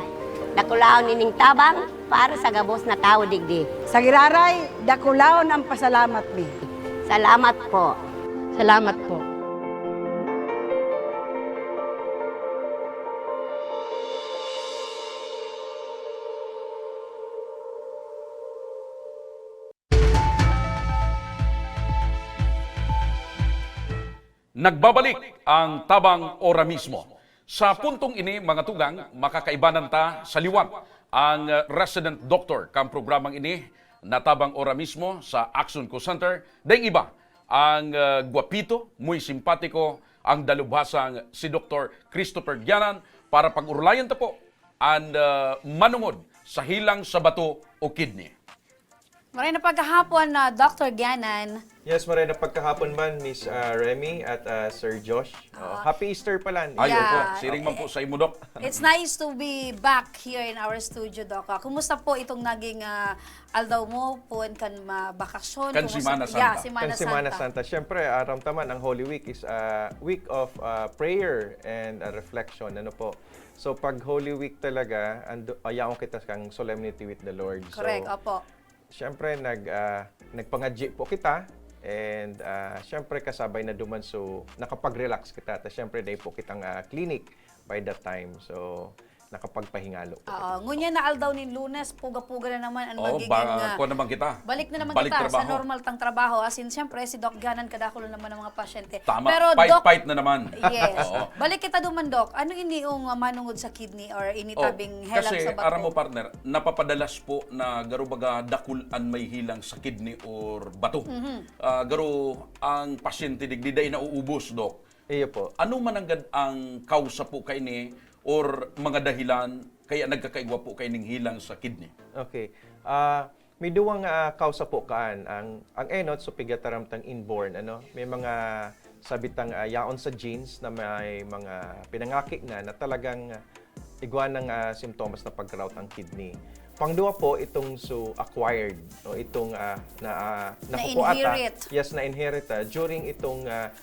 Dakulaon ining tabang para sa gabos na tawo digdi. Sa giraray, dakulaon ang pasalamat mi. Salamat po. Salamat po. Nagbabalik ang Tabang Ora Mismo. Sa puntong ini, mga tugang, makakaibanan ta sa liwat ang, eh, resident doctor kan programang ini na Tabang Ora Mismo sa Action Co Center. Daing iba, ang, eh, gwapito, muy simpatiko, ang dalubhasang si Doktor Christopher Gianan para pag-urulayan ta po an, eh, manongod sa hilang sa bato o kidney. Maray na pagkahapon na Doctor Gianan. Yes, maray na pagkahapon man, Miss, ah, Remy at, ah, Sir Josh. Oh, happy Easter pala. Ay, Yeah. Opo. Siring man po sa imo, Doc. It's nice to be back here in our studio, Doc. Ah, kumusta po itong naging ah, aldaw mo po kan mabakasyon? Kan Kumusta- Semana Yeah, Santa. Semana Kan Semana Santa. Santa. Siyempre, aram ta man, ang Holy Week is a week of ah, prayer and ah, reflection. Ano po? So, pag Holy Week talaga, ando, ayaon kita kang solemnity with the Lord. So, Correct, opo. Siyempre, nag, ah, nagpangadyi po kita. And ah, siyempre, kasabay na duman, so nakapag-relax kita. Ta siyempre, dai po kitang ah, clinic by that time. So, nakapagpahingalo po. Oo, ngunyan na aldaw nin Lunes, puga-puga na naman ang Oh, magiging... ba, ah, kuwan naman kita. Balik na naman Balik kita sa trabaho. normal tang trabaho. As in, siyempre, si Doc Gianan, kadakul na naman ang mga pasyente. Tama, Pero, fight, Doc, fight na naman. Yes. Oo. Balik kita duman, Doc. Ano ini yung ah, manungod sa kidney or ini Oh, tabing helang kasi, sa bato? Aram mo, partner, napapadalas po na garo baga dakul an may hilang sa kidney or bato. Mhm. Ah, garo ang pasyente digdi dai nauubos, Doc. Iyo po. Ano man nanggad ang kausa po kaini or mga dahilan kaya nagkakaigwa po kaining hilang sa kidney? Okay. Ah, may duwang ah, kausa po kaan. Ang, ang enot, so pigataram tang inborn, ano? May mga sabitang ah, yaon sa genes na may mga pinangaki na na talagang ah, igwa ng ah, simptomas na pag-rot ang kidney. Pangduwa po, itong so acquired, no? Itong ah, na, ah, nakukuha ta. Na-inherit. Yes, na-inherit ta. During itong ah,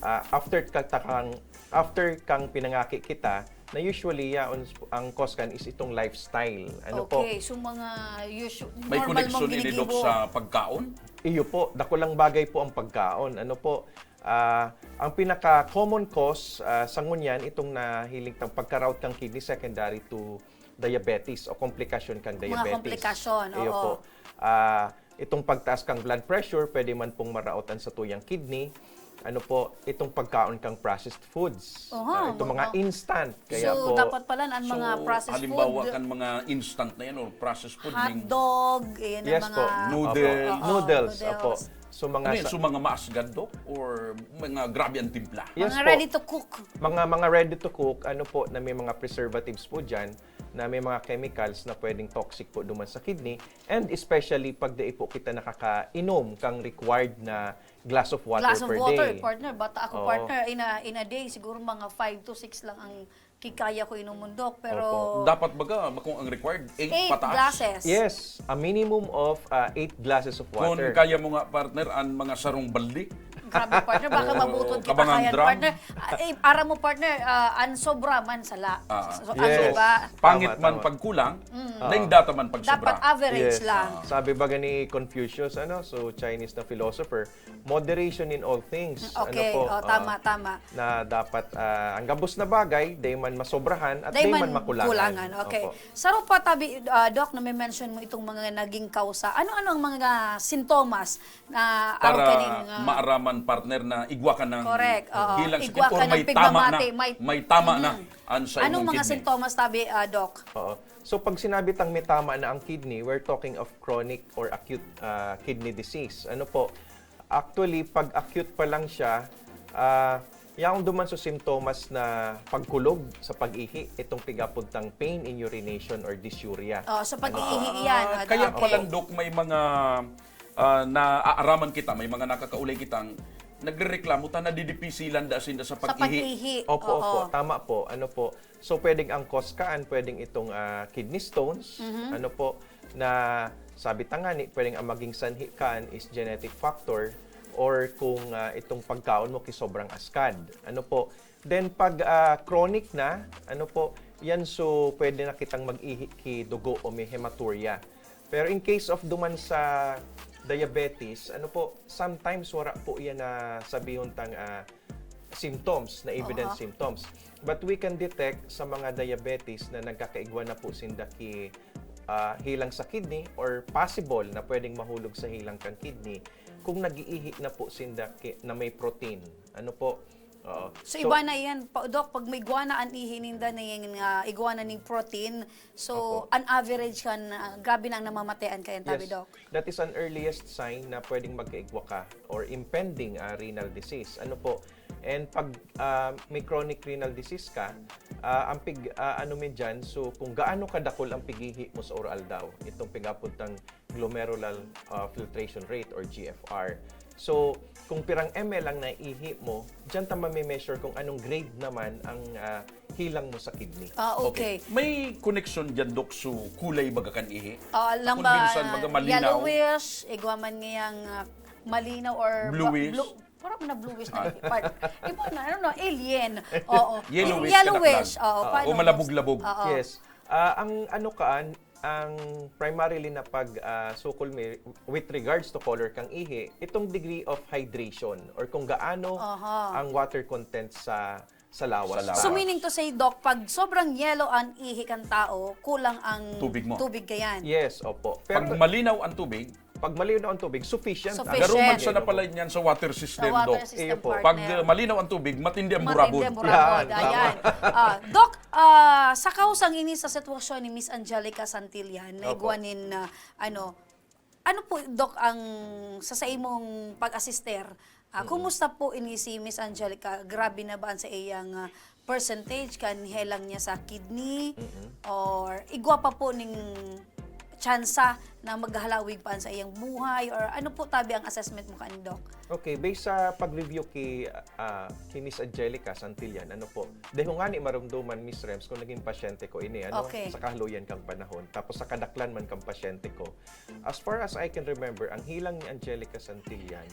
ah, after ka, ta kang, after kang pinangaki kita, na usually yaon ang cause kan is itong lifestyle. Ano po? Okay, so mga usual, May normal mong koneksyon ini, Doc, ginigibo. Sa pagkaon? Iyo po, dakulang bagay po ang pagkaon. Ano po, ah, ang pinaka-common cause, ah, sa ngunyan, itong nahiling tang pagka-rout kan kidney secondary to diabetes o komplikasyon kan Mga diabetes. komplikasyon, Iyo oo. po. Ah, itong pagtaas kang blood pressure, pwede man pong maraot an satuyang kidney. Ano po, itong pagkaon kang processed foods. Oho, Ah, itong mga mga instant. Kaya So, po, dapat pala ang mga So, processed halimbawa food, kan mga instant na yan or processed food, ning hotdog, yan ang Yes mga po. Noodles. Oo, Noodles, opo. noodles. So, mga Ano yan? sa So, mga maasgad, Doc? Or mga grabe ang timpla? Yes Mga po. ready to cook. Mga, mga ready to cook, ano po, na may mga preservatives po dyan, na may mga chemicals na pwedeng toxic po duman sa kidney, and especially pag dai po kita nakakainom kang required na glass of water Glass of per water, day. partner. Bata ako, Oo. partner, in a, in a day, siguro mga five to six lang ang kikaya ko inumon, Doc. Pero Opo. Dapat baga, kung ang required, eight Eight pataas. glasses. Yes, a minimum of, ah, eight glasses of Kung water. kaya mo nga, partner, ang mga sarong baldi. Grabe, partner. Baka Oo, mabutod kita kabangang kayan, drum. partner. Ah, eh, aram mo, partner, ah, ang sobra man sala. Ah, So, Yes. ano ba? Pangit Tama, man tama. pagkulang, Mm. Ah. naindata man pag Dapat sobra. average Yes. lang. Ah. Sabi baga ni Confucius, ano, so Chinese na philosopher, "Moderation in all things." Mm, Ano okay. po, Oh, ah, tama, tama. na dapat, ah, ang gabos na bagay, di man masobrahan at Di di man man makulangan. kulangan. Okay. Opo. Saro pa tabi, ah, Doc, na may mention mo itong mga naging kausa. Ano-ano ang mga sintomas na Para araw kaning, ah, maaraman, partner, na igwa ka ng Correct, oo. hilang Igwa sakit or ka ng may tama na, pigmamati, may may tama na Mhm. ang sa Anong imong mga kidney. sintomas tabi, ah, Doc? Oo. So, pag sinabi tang may tama na ang kidney, we're talking of chronic or acute, ah, kidney disease. Ano po? Actually, pag acute pa lang siya, ah, yaon duman sa sintomas na pagkulog sa pag-ihi, itong pigapod tang pain in urination or dysuria. Oh, sa Ano po? pag-iihi Ah, yan. Ano, kaya okay. pala, Doc, may mga, ah, naaaraman kita, may mga nakakaulay kitang nagrereklamo ta, nadidipisilan da sinda sa Sa pag-ihi. pag-ihi. Opo, Oo. opo. Tama po. Ano po? So, pwedeng ang cause kaan, pwedeng itong, ah, kidney stones, Mhm. ano po, na sabi ta nga ni, pwedeng ang maging sanhi kaan is genetic factor or kung, ah, itong pagkaon mo ki sobrang askad. Ano po? Then, pag, ah, chronic na, ano po, yan, so pwede na kitang mag-ihi ki dugo o may hematuria. Pero in case of duman sa diabetes, ano po, sometimes wala po yan na sabihon tang, ah, symptoms, na evident Aha. symptoms. But we can detect sa mga diabetes na nagkakaigwa na po sinda ki, ah, hilang sa kidney or possible na pwedeng mahulog sa hilang kang kidney kung nag-iihi na po sinda ki, na may protein. Ano po? Oo. So, So, iba na yan, pa, Doc, pag may igwa na an ihi ninda na yung, ah, igwa na ning protein, so, Opo. an average kan, ah, grabe na ang namamatean kayan, tabi, Yes. Doc. That is an earliest sign na pwedeng magkaigwa ka or impending, ah, renal disease. Ano po? And pag, ah, may chronic renal disease ka, ah, ang pig-, ah, ano mi dyan, so kung gaano kadakul ang pighihi mo sa uro-aldaw, itong pigapod tang glomerular, ah, filtration rate or G F R. So, kung pirang M L ang naihi mo, dyan ta mami-measure kung anong grade naman ang, ah, hilang mo sa kidney. Ah, okay. Okay. May koneksyon dyan, Doc, so kulay baga kan ihi? Ah, lang Kung ba, minsan, baga malinaw. yellowish, igwa man ngayang, ah, malinaw or ba-, Bluish? blue, parang na bluish na Ah. ihi. Part, iba na, ano, no, alien. Oo. Yellowish, Yellowish, kalaklan. oo, Ah, paano? o malabog-labog. Oo. Yes. Ah, ang ano kaan, ang primarily na pag, ah, sukol mi with regards to color kang ihi, itong degree of hydration or kung gaano Aha. ang water content sa, sa lawas Sa lawas. ta. So, meaning to say, Doc, pag sobrang yellow ang ihi kan tao, kulang ang Tubig mo. tubig kayan. Yes, opo. Pag Pero malinaw ang tubig, pag malinaw ang tubig, sufficient. Sufficient. Garo man sana pala niyan sa water system, Sa water Doc. system, Iyo po. Pag, partner. uh, malinaw ang tubig, matindi ang Matindi burabod. ang burabod. Yan, Ayan. tama. Ah, Doc, ah, sa kausang ini sa sitwasyon ni Miss Angelica Santillan, na Opo. igwa nin, ah, ano, ano po, Doc, ang sa, sa imong pag-assister? Ah, Mm. kumusta po ini si Miss Angelica? Grabe na ba ang sa iyang, ah, percentage kan helang niya sa kidney? Mm-mm. Or igwa pa po ning tsansa na maghalawig pa sa iyang buhay? Or ano po tabi ang assessment mo kan, Doc? Okay, based sa pag-review ki, ah, ki Miss Angelica Santillan, ano po, dai ko ngani marumduman, Miss Rems, kung naging pasyente ko ini, ano, Okay. sa kahaluyan kang panahon, tapos sa kadaklan man kang pasyente ko. As far as I can remember, ang hilang ni Angelica Santillan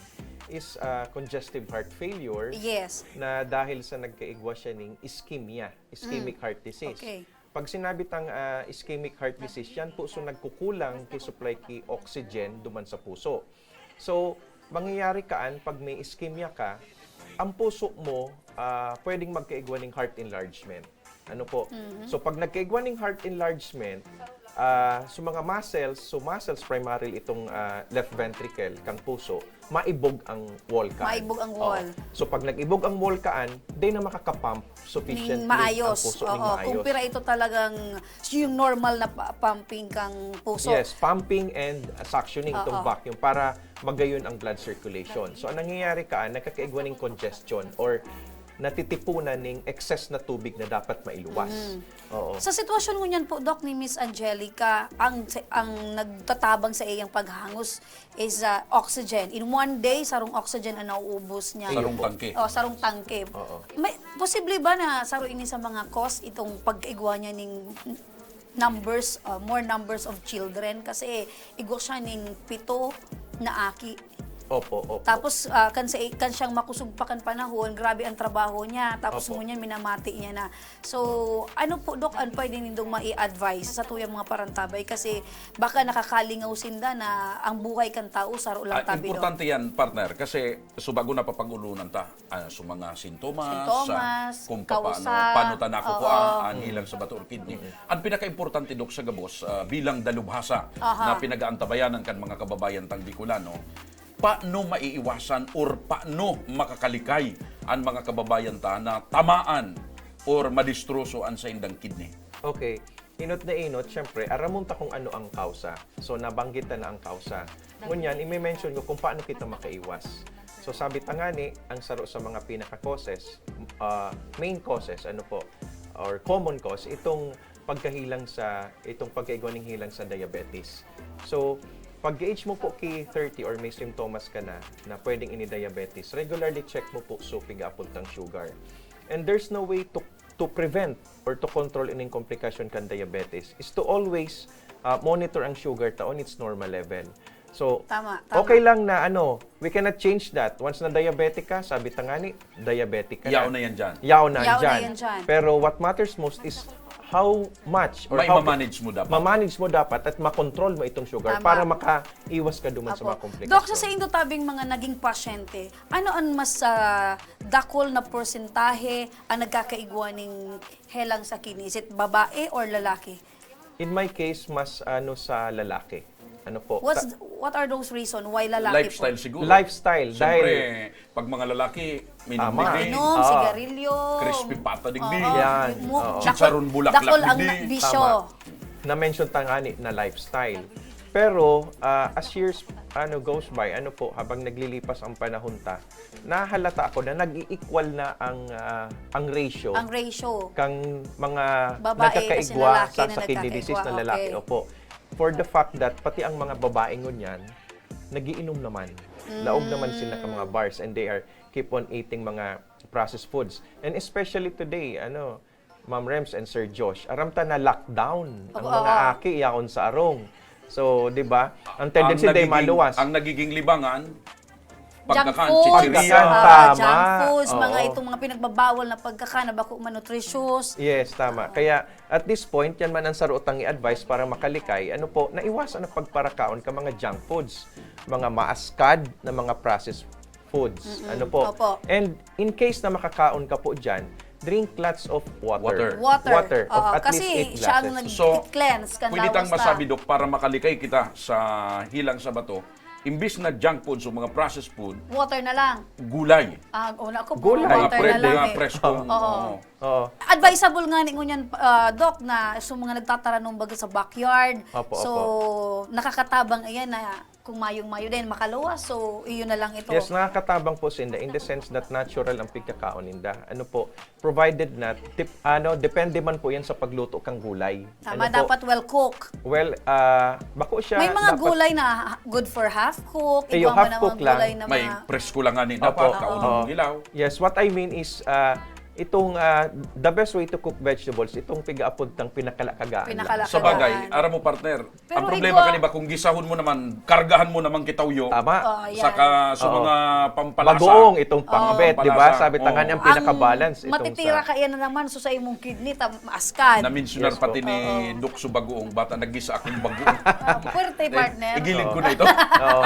is, ah, congestive heart failure Yes. na dahil sa nagkaigwa siya ning ischemia, ischemic Mm. heart disease. Okay. Pag sinabi tang, ah, ischemic heart disease, yan po so nagkukulang ki supply ki oxygen duman sa puso. So, mangyayari kaan pag may ischemia ka, ang puso mo, ah, pwedeng magkaigwa ning heart enlargement. Ano po? Mhm. So, pag nagkaigwa ning heart enlargement, ah, so mga muscles, so muscles primarily itong, ah, left ventricle kang puso, maibog ang wall kaan. Maibog ang wall. Oo. So, pag nag-ibog ang wall kaan, di na makakapump sufficiently Ning maayos. ang puso ning Oo. maayos. Kumpira ito talagang yung normal na pa-, pumping kang puso. Yes, pumping and suctioning itong Oo. vacuum para magayon ang blood circulation. So, ang nangyayari kaan, nagkakaigwa ning congestion or natitipunan ning excess na tubig na dapat mailuwas. Mhm. Oo. Sa sitwasyon ngunyan po, Doc, ni Miss Angelica, ang, ang nagtatabang sa iyang paghangos is, ah, oxygen. In one day, sarong oxygen ang nauubos niya. Sarong Iyo po. tangke. Oh, sarong tangke. Oo. May, posible ba na saro ini sa mga cause itong pagkaigwa niya ning numbers, uh, more numbers of children? Kasi igwa siya ning pito na aki. Opo, opo. Tapos, ah, kan sa, kan siyang makusog pa kan panahon, grabe ang trabaho niya. Tapos Opo. ngunyan, minamati niya na. So, ano po, Doc, ang pwede nindong mai-advise sa tuyang mga parantabay? Kasi baka nakakalingaw sinda na ang buhay kan tao, saro lang Ah, tabi, Doc. importante yan, partner, kasi so bago na papag-ulunan ta, ah, so mga sintomas, Sintomas, ah, kung papaano, kausa, paano ta nakukua oo. ang hilang sa bato or kidney. Mm. Ang pinakaimportante, Doc, sa gabos, ah, bilang dalubhasa Aha. na pinag-aantabayanan kan mga kababayan tang Bicolano, paano maiiwasan or paano makakalikay ang mga kababayan ta na tamaan or madistroso ang saindang kidney? Okay. Inot na inot, syempre, aramon ta kung ano ang kausa. So, nabanggit ta na ang kausa. Ngunyan, i-mention ko kung paano kita makaiwas. So, sabi ta ngani, ang saro sa mga pinaka-causes, ah, main causes, ano po, or common cause, itong pagkahilang sa, itong pagkaigwa ning hilang sa diabetes. So, pag-age mo po ki thirty or may simptomas ka na, na pwedeng ini diabetes, regularly check mo po so piga-apod tang sugar. And there's no way to, to prevent or to control ining komplikasyon kan diabetes is to always, ah, monitor ang sugar ta on its normal level. So, Tama, tama. okay lang na ano, we cannot change that. Once na diabetic ka, sabi ta ngani, diabetic ka Yaon na. na yan dyan. Yaon na yan Yaon na dyan. yan dyan. Pero what matters most is how much or May how ma-manage mo dapat. ma-manage mo dapat at makontrol mo itong sugar Tama. para makaiwas ka duman sa Apo. mga komplikasyon. Doc, sa saindo tabing mga naging pasyente, ano ang mas, ah, dakul na porsentahe ang nagkakaigwa ning helang sa kidney? Is it babae or lalaki? In my case, mas ano sa lalaki. Ano po? What's, Sa what are those reason why lalaki Lifestyle po? siguro. Lifestyle, Siyempre, dahil pag mga lalaki, Tama. minumigay, Inom, Oo. sigarilyo. Crispy pata digdi. Oo. Yan. Mo-, Oo. Chicharon dakol, bulaklak dakol ang digdi. na-, bisyo. Tama. Na-mention ta nga ni, na lifestyle. Pero, ah, as years, ano, goes by, ano po, habang naglilipas ang panahon ta, nahalata ako na nag-i-equal na ang, ah, ang ratio Ang ratio. kang mga Babae kasi nagkakaigwa lalaki sa, na sa kidney disease nagkakaigwa, na lalaki. okay. Opo. For the fact that pati ang mga babae ngunyan, nagiinom naman. Laog naman sila ka mga Mm. bars and they are keep on eating mga processed foods. And especially today, ano, Ma'am Rems and Sir Josh, aram ta na lockdown ang Oo, mga oo. aki yaon sa arong. So, di ba? Ang Ang tendency day nagiging, maluwas. ang nagiging libangan, Junk pagkakan, food, chichirya. Pagkakan, ah, tama. junk foods, mga Oo. itong mga pinagbabawal na pagkakan na bako manutritious. Yes, tama. Kaya, at this point, yan man ang saro tang i-advise para makalikay. Ano po, naiwasan ang pagparakaon ka mga junk foods, mga maaskad na mga processed foods. Mm-mm. Ano po? Opo. And in case na makakaon ka po dyan, drink lots of water. Water. Water. Water of Oo, at kasi least eight siya ang glasses. So, nag-cleanse kan pwede tang lawas ta. masabi, Dok, para makalikay kita sa hilang sa bato, imbis na junk food, so mga processed food, Water na lang. gulay. Ah, una ko po, Gulay. Mga water pre-, na lang mga eh. preskong, Oo. oo. Oo. Advisable nga ni ngunyan, ah, Doc, na sa mga nagtataranom baga sa backyard. Opo, So, opo. nakakatabang iyan na kung mayong-mayo din, makaluwas. So, iyon na lang ito. Yes, nakakatabang po sinda in the sense that natural ang pagkakaon ninda. Ano po, provided na, tip-, ano, depende man po yan sa pagluto kang gulay. Tama, Ano po? dapat well cook. Well, ah, bako siya May mga dapat gulay na ha-, good for half cook, Iyo, igwa mo half namang cook lang. gulay na May mga presko lang nga ni Opo. dapat, Oo. kaunong Oo. hilaw. Yes, what I mean is, ah, Itong, ah, the best way to cook vegetables, itong piga-apod tang pinakala kagaan lang. Pinakala Sa bagay, kagaan. Aram mo, partner, Pero ang problema igwa- kani ba kung gisahon mo naman, kargahan mo naman kita uyo, Oh, yan. saka sa Oo. mga pampalasa. Bagoong itong pangbet, Oo. di ba? Pampalasa. Sabi tangan Oo. niyang pinakabalance Ang itong matitira sa... kaya na naman, so sa imong kidney, tam- askan. Na-mensionar Yes pati po. ni Oo. Doc Subagoong, bata naggisa akong bagoong. Ah, puwerte, Eh, partner. Igiling ko Oo. na ito. Oo.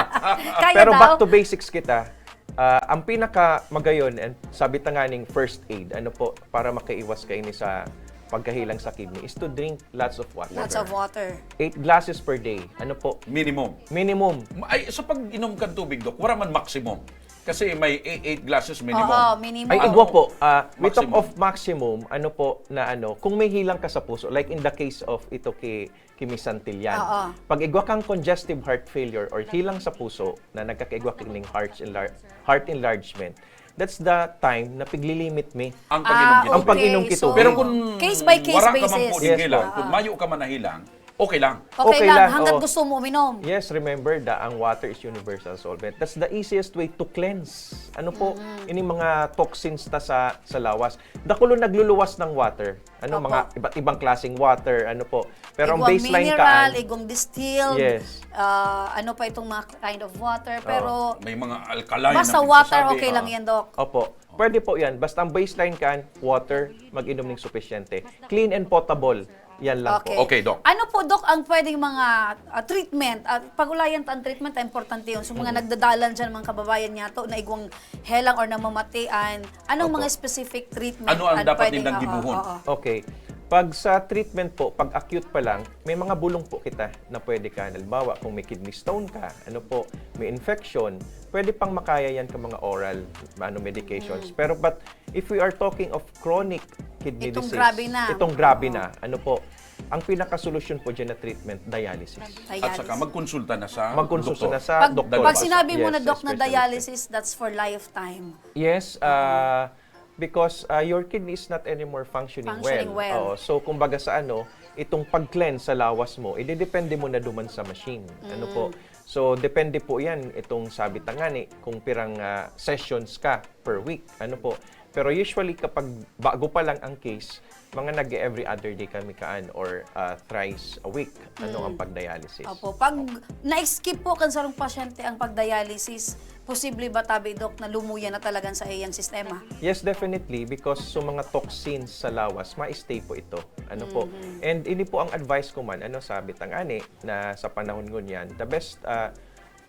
Kaya Pero daw. Back to basics kita. Ah, ang pinaka magayon and sabi tanganing first aid, ano po, para makaiwas kaini sa pagkahilang sa kidney is to drink lots of water. Lots of water. Eight glasses per day. Ano po? Minimum. Minimum. Ay, sa pag-inom kang tubig, Doc, wala man maximum. Kasi may eight, eight glasses minimum. Oo, minimum. Ay, Ano? igwa po. Ah, we talk Maximum. of maximum, ano po, na ano, kung may hilang ka sa puso, like in the case of ito kay Kimi Santillan. Oo. Pag igwa kang congestive heart failure or hilang sa puso na nagkakaigwa kining heart, enlar- heart enlargement, that's the time na piglilimit mi. Ang pag-inom Ah, kita. Ang pag-inom okay. kita. So, Pero kung case by case wala ka man basis. po, Yes, Dingila, po. kung mayo ka man nahilang, okay lang. Okay, Okay lang, lang, hanggat oo. gusto mo uminom. Yes, remember that ang water is universal solvent. That's the easiest way to cleanse. Ano po, ini mga toxins ta sa sa lawas. Dakulo nagluluwas ng water. Ano, Opo. mga iba't ibang klaseng water, ano po. Pero ang Igwang baseline mineral, kaan, igwang distilled, Yes. ah, ano pa itong mga kind of water, pero May mga alkaline basta na water, pinagsasabi. okay lang yan, Doc. Opo. Pwede po yan. Basta ang baseline kaan, water, mag-inom ng sufisyente. Clean and potable. Yan lang Okay. po. Okay, Doc. Ano po, Doc, ang pwedeng mga ah, treatment? At pag-ulayan ta ang treatment, ah, importante yun. So, mga nagdadalan dyan, mga kababayan niya to, na igwang helang or namamatian, anong Opo. mga specific treatment Ano ang ang dapat pwedeng, nindang oo, gibuhon? oo. Okay. Pag sa treatment po, pag acute pa lang, may mga bulong po kita na pwede ka. Halimbawa, kung may kidney stone ka, ano po, may infection, pwede pang makaya yan ka mga oral ano, medications. Pero but if we are talking of chronic kidney Itong disease, grabe na. itong grabe Oo. na, ano po, ang pinakasolusyon po dyan na treatment, dialysis. Dialysis. At saka magkonsulta na sa Magkonsulta doktor. na sa Pag, doktor. pag sinabi mo Yes, na, Doc, na specialist. Dialysis, that's for lifetime. Yes, ah, because ah, your kidney is not anymore functioning, Functioning well. Oo, so kumbaga sa ano, itong pag-cleanse sa lawas mo, idedepende mo na duman sa machine. Ano po? So depende po 'yan itong sabi tangani kung pirang ah, sessions ka per week. Ano po? Pero usually kapag bago pa lang ang case, mga nag every other day kami kaan or ah, thrice a week ano ang pag-dialysis. Opo. Pag na-skip po kan sarong pasyente ang pag-dialysis, posible ba tabi, Doc, na lumuya na talaga sa iyang sistema? Yes, definitely, because so mga toxins sa lawas, ma-stay po ito. Ano po? And ini po ang advice ko man, ano, sabi tangani na sa panahon ngunyan, the best ah,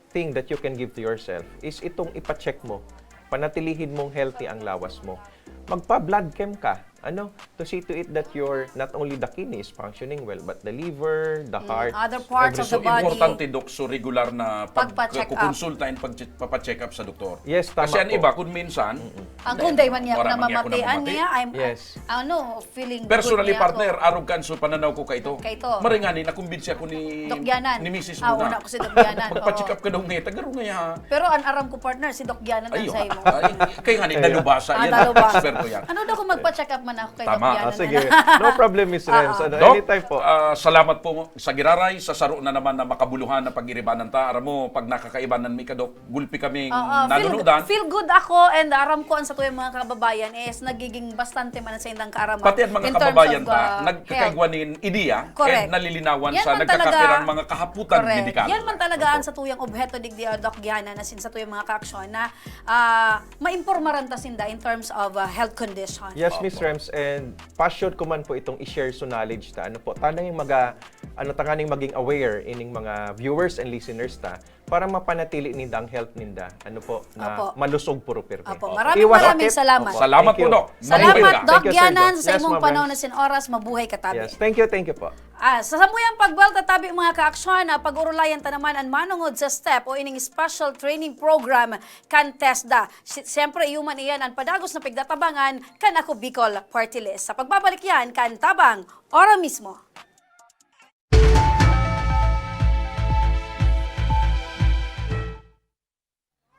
thing that you can give to yourself is itong ipa-check mo. Panatilihin mong healthy ang lawas mo. Magpa-blood chem ka, ano, to see to it that your, not only the kidney is functioning well, but the liver, the heart, Other parts of every- the body. Importante, Doc, so regular na Pagpa-check up. pagkukonsulta and pag-check up sa doktor. Yes, tama Kasi ang po. iba, kung minsan, Ang kunday man niya ako wala man niya ako namamatian namamati. niya, I'm, Yes. ano, feeling Personally, good niya partner, ako. arog kan so pananaw ko kaito. Kaito. Maringani, nakumbinsi ako ni, Doc Gianan. ni misis Ah, mo na. una ko si Doc Gianan. Magpa-check Oo. up ka daw ngayon. Tagaro nga yan. Pero ang aram ko, partner, si Doc Gianan ang Ayun. sa imo. Ay, kaya nga ni, Ayun. dalubasa. Ah, Yan, dalubasa. Eksperto yan. Ano daw kung magpa-check up man ako kay Tama. Doc Gianan? Ah, sige. No problem, Miss Renz. Ah, Ano, Doc, anytime po. ah, salamat po sa giraray, sa saro na naman na makabuluhan na pag-iribanan ta. Aram mo, pag nakakaibanan mi ka, Doc, gulpi kaming Oo, feel, nanunudan. Feel good ako and aram ko ang satuyang mga kababayan is nagiging bastante man sa indang kaaraman Pati ang mga in terms kababayan of, ta, uh, nagkakaigwa health. nin ideya Correct. and nalilinawan Yan sa man talaga, nagkakapirang mga kahaputan correct. medikal. Yan man talaga Opo. ang satuyang obheto digdi, uh, Doc Gianan, as in satuyang mga kaaksyon na ah, maimpormaran ta sinda in terms of uh, health condition. Yes, Opo. Miss Renz, and passion ko man po itong i-share so knowledge ta. Ano po, tanang yung maga, ano, tanganing maging aware ining mga viewers and listeners ta para mapanatili ninda ang health ninda. Ano po, na Opo. malusog puro pirmi. Opo. Opo. Maraming Iwas maraming sakit. salamat. Opo. Salamat Thank po, you. Doc. Mabuhay Salamat, ka. Doc Thank you, Sir Gianan, Doc. sa Yes, imong Ma'am panahon Renz. na sin oras. Mabuhay ka tabi. Yes, thank you, thank you po. Ah, sa samuyang pagbelta tabi, mga kaaksyon, ah, pag-urulayan ta naman ang manungod sa step o ining special training program kan TESDA. Si- Siyempre, iyo man iyan ang padagos na pigtatabangan kan Ako Bicol Party List. Sa pagbabalik yan, kan Tabang, ora mismo.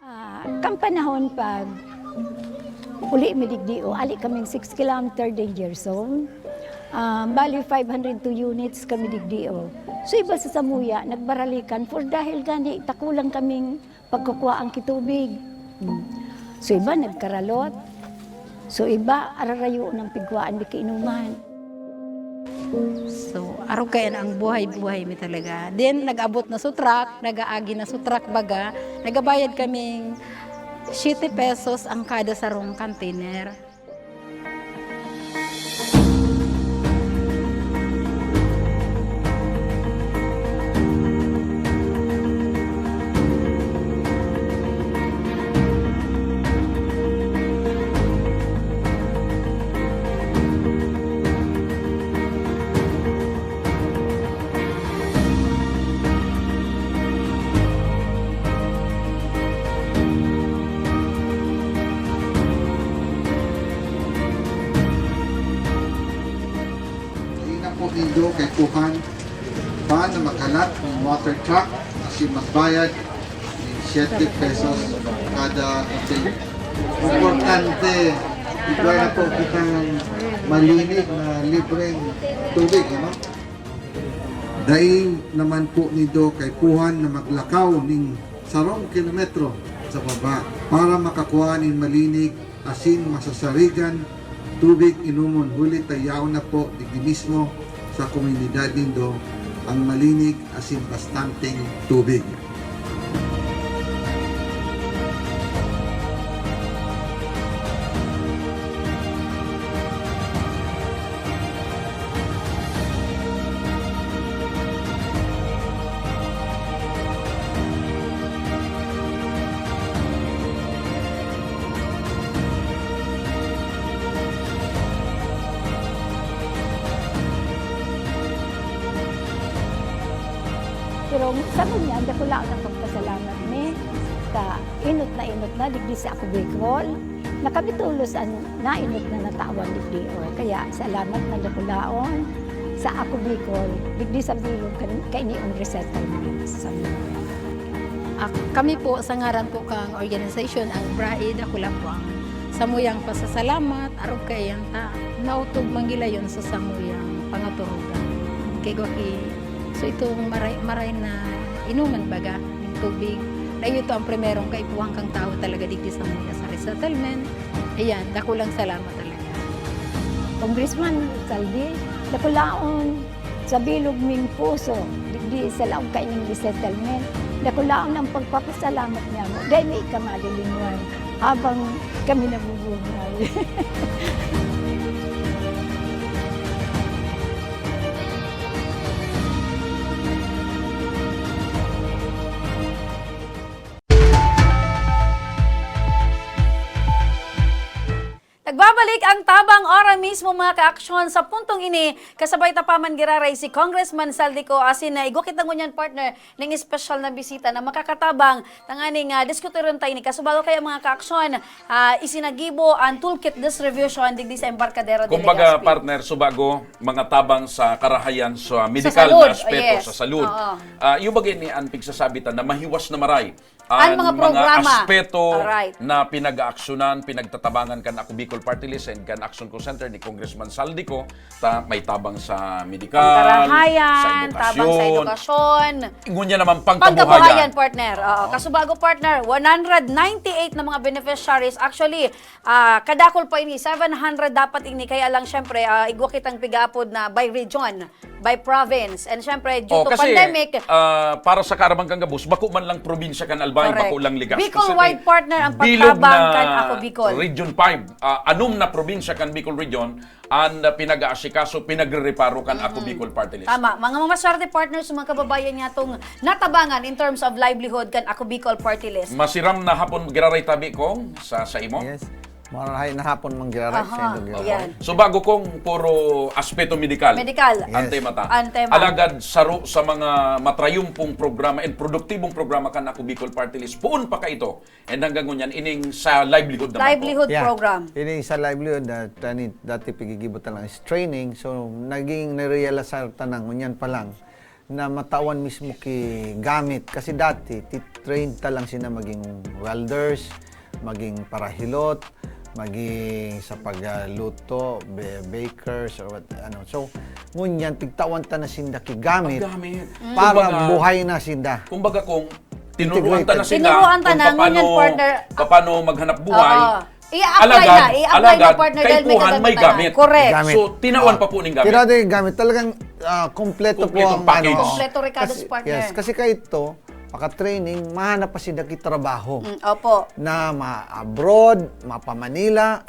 Ah, kan panahon pag uli mi digdi, o, ali kaming six kilometer danger zone. Ah, bali, five hundred two units kami digdi, o. So, iba sa samuya, nagbaralikan for dahil gani, takulang kaming pagkukuha ang kitubig. Hmm. So, iba nagkaralot. So, iba, ararayoon ang pigwaan, di kainuman. So, arog kaya na ang buhay-buhay mi talaga. Then, nag-abot na sa truck, nag-aagi na sa truck baga, nagabayad kaming siyete pesos ang kada sarong container. Dai na po nindo kaipuhan pa na maghalat ng water truck asin magbayad ng siyete pesos kada container. Importante, igwa na po kitang malinig na libreng tubig, ano? Dai naman po nindo kaipuhan na maglakaw ning sarong kilometro sa baba para makakua nin malinig asin masasarigan tubig inomon, huli ta yaon na po digdi mismo sa komunidad nindo ang malinig asin bastanteng tubig. Pero sa ngunyan, dakula ang pagpasalamat mi ta enot na enot na digdi sa Ako Bicol. Na kami tolos an naenot na natawan digdi, o. Kaya salamat na dakulaon sa Ako Bicol, digdi sa bilog kan kainion resettlement sa Samora. Ah, kami po, sa ngaran po kang organisasyon, ang BRAE, dakula po ang samuyang pasasalamat, arog kaiyan ta, naotob man gilayon sa samuyang pangaturugan. Kay gwa ki, so itong maray, maray na inuman baga, ning tubig, na iyo to ang primerong kaipuhan kang tawo talaga digdi sa mga sa resettlement. Ayan, dakulang salamat talaga. Congressman Saldi, dakulaon sa bilog ming puso, digdi sa laog kaining resettlement, dakulaon ang pagpapasalamat niamo. Dai mi ka malilingwan habang kami nabubuhay. Nagbabalik ang Tabang Ora mismo, mga kaaksyon. Sa puntong ini, kasabay ta pa man giraray si Congressman Saldico asin na igwa kita ngunyan, partner, ning espesyal na bisita na makakatabang tanganing, ah, diskutiron ta ini. Kasubago kaya, mga kaaksyon, ah, isinagibo ang toolkit distribution digdi sa Embarcadero de Kumbaga, Legazpi. Partner, subago, mga tabang sa karahayan sa Sa medikal salud, na aspeto, yes. Sa salud. Oo. Ah, iyo ba gini ang pigsasabi ta na mahiwas na maray An an mga mga programa. Aspeto Alright. Na pinag-aaksyonan, pinagtatabangan kan Ako Bicol Party List and kan Action Call Center ni Congressman Saldico, ta may tabang sa medikal, Pangkarahayan, sa tabang sa edukasyon. Edukasyon. Ngunyan naman, pangkabuhayan. Pangkabuhayan, partner. Oo. Oo. Kasubago, partner, one hundred ninety-eight na mga beneficiaries. Actually, ah, kadakul pa ini, seven hundred dapat ini. Kaya lang, syempre, ah, igwa kitang pigaapod na by region. By province. And syempre, due Oh, to kasi, pandemic, ah, para sa kaaraman kan gabos, bako man lang probinsya kan Albay, Correct. Bako lang Legazpi City. Bicol-wide partner ang Bilog pagtabang na kan Ako Bicol. Region five, ah, anom na probinsya kan Bicol Region, ang, ah, pinag-aasikaso, pinagre-reparo kan Ako Mm-mm. Bicol Party List. Tama. Mga mamaswerte partners, mga kababayan nga tong natabangan in terms of livelihood kan Ako Bicol Party List. Masiram na hapon, giraray tabi, Cong, sa, sa imo? Yes. Marahay na hapon, Mang Gerard, Aha, sa inyong ginagawa. Yan. So, bago kong puro aspeto medikal, Medikal. Yes. Ang tema ta. Ang tema. Alagad saro sa mga matrayumpong programa and produktibong programa kan Ako Bicol Party List, poon pa kaito. And hanggang ngunyan, ining sa livelihood naman po. Livelihood Yeah. program. Ining sa livelihood, ah, tani, dati pigigibot na lang is training. So, naging narealize ta na ngunyan pa lang na matawan mismo ki gamit. Kasi dati, titrain ta lang sina maging welders, maging parahilot, maging sa pagluto, be-, bakers, or what, ano. So, ngunyan, pigtawan ta na sinda ki gamit Ang gamit. Mm. Para Kumbaga, buhay na sinda. Kumbaga, kung tinuruan ta na Integrated. Sila Tinuruan ta kung na, ngunyan, papano, partner, papano maghanap buhay, Oo. I-apply na, Alagad, i-apply na, alagad, partner, dahil may kaipuhan, may kagamitan na. Gamit. Correct. Gamit. So, tinawan pa po ning gamit. Tinawan yung gamit. Talagang ah, kompleto po Kompletong ang package. ano. Kompleto recados, kasi, partner. Yes, kasi kaito, maka-training, mahanap pa sila ki trabaho. Mm, opo. Na ma-abroad, mapa-Manila,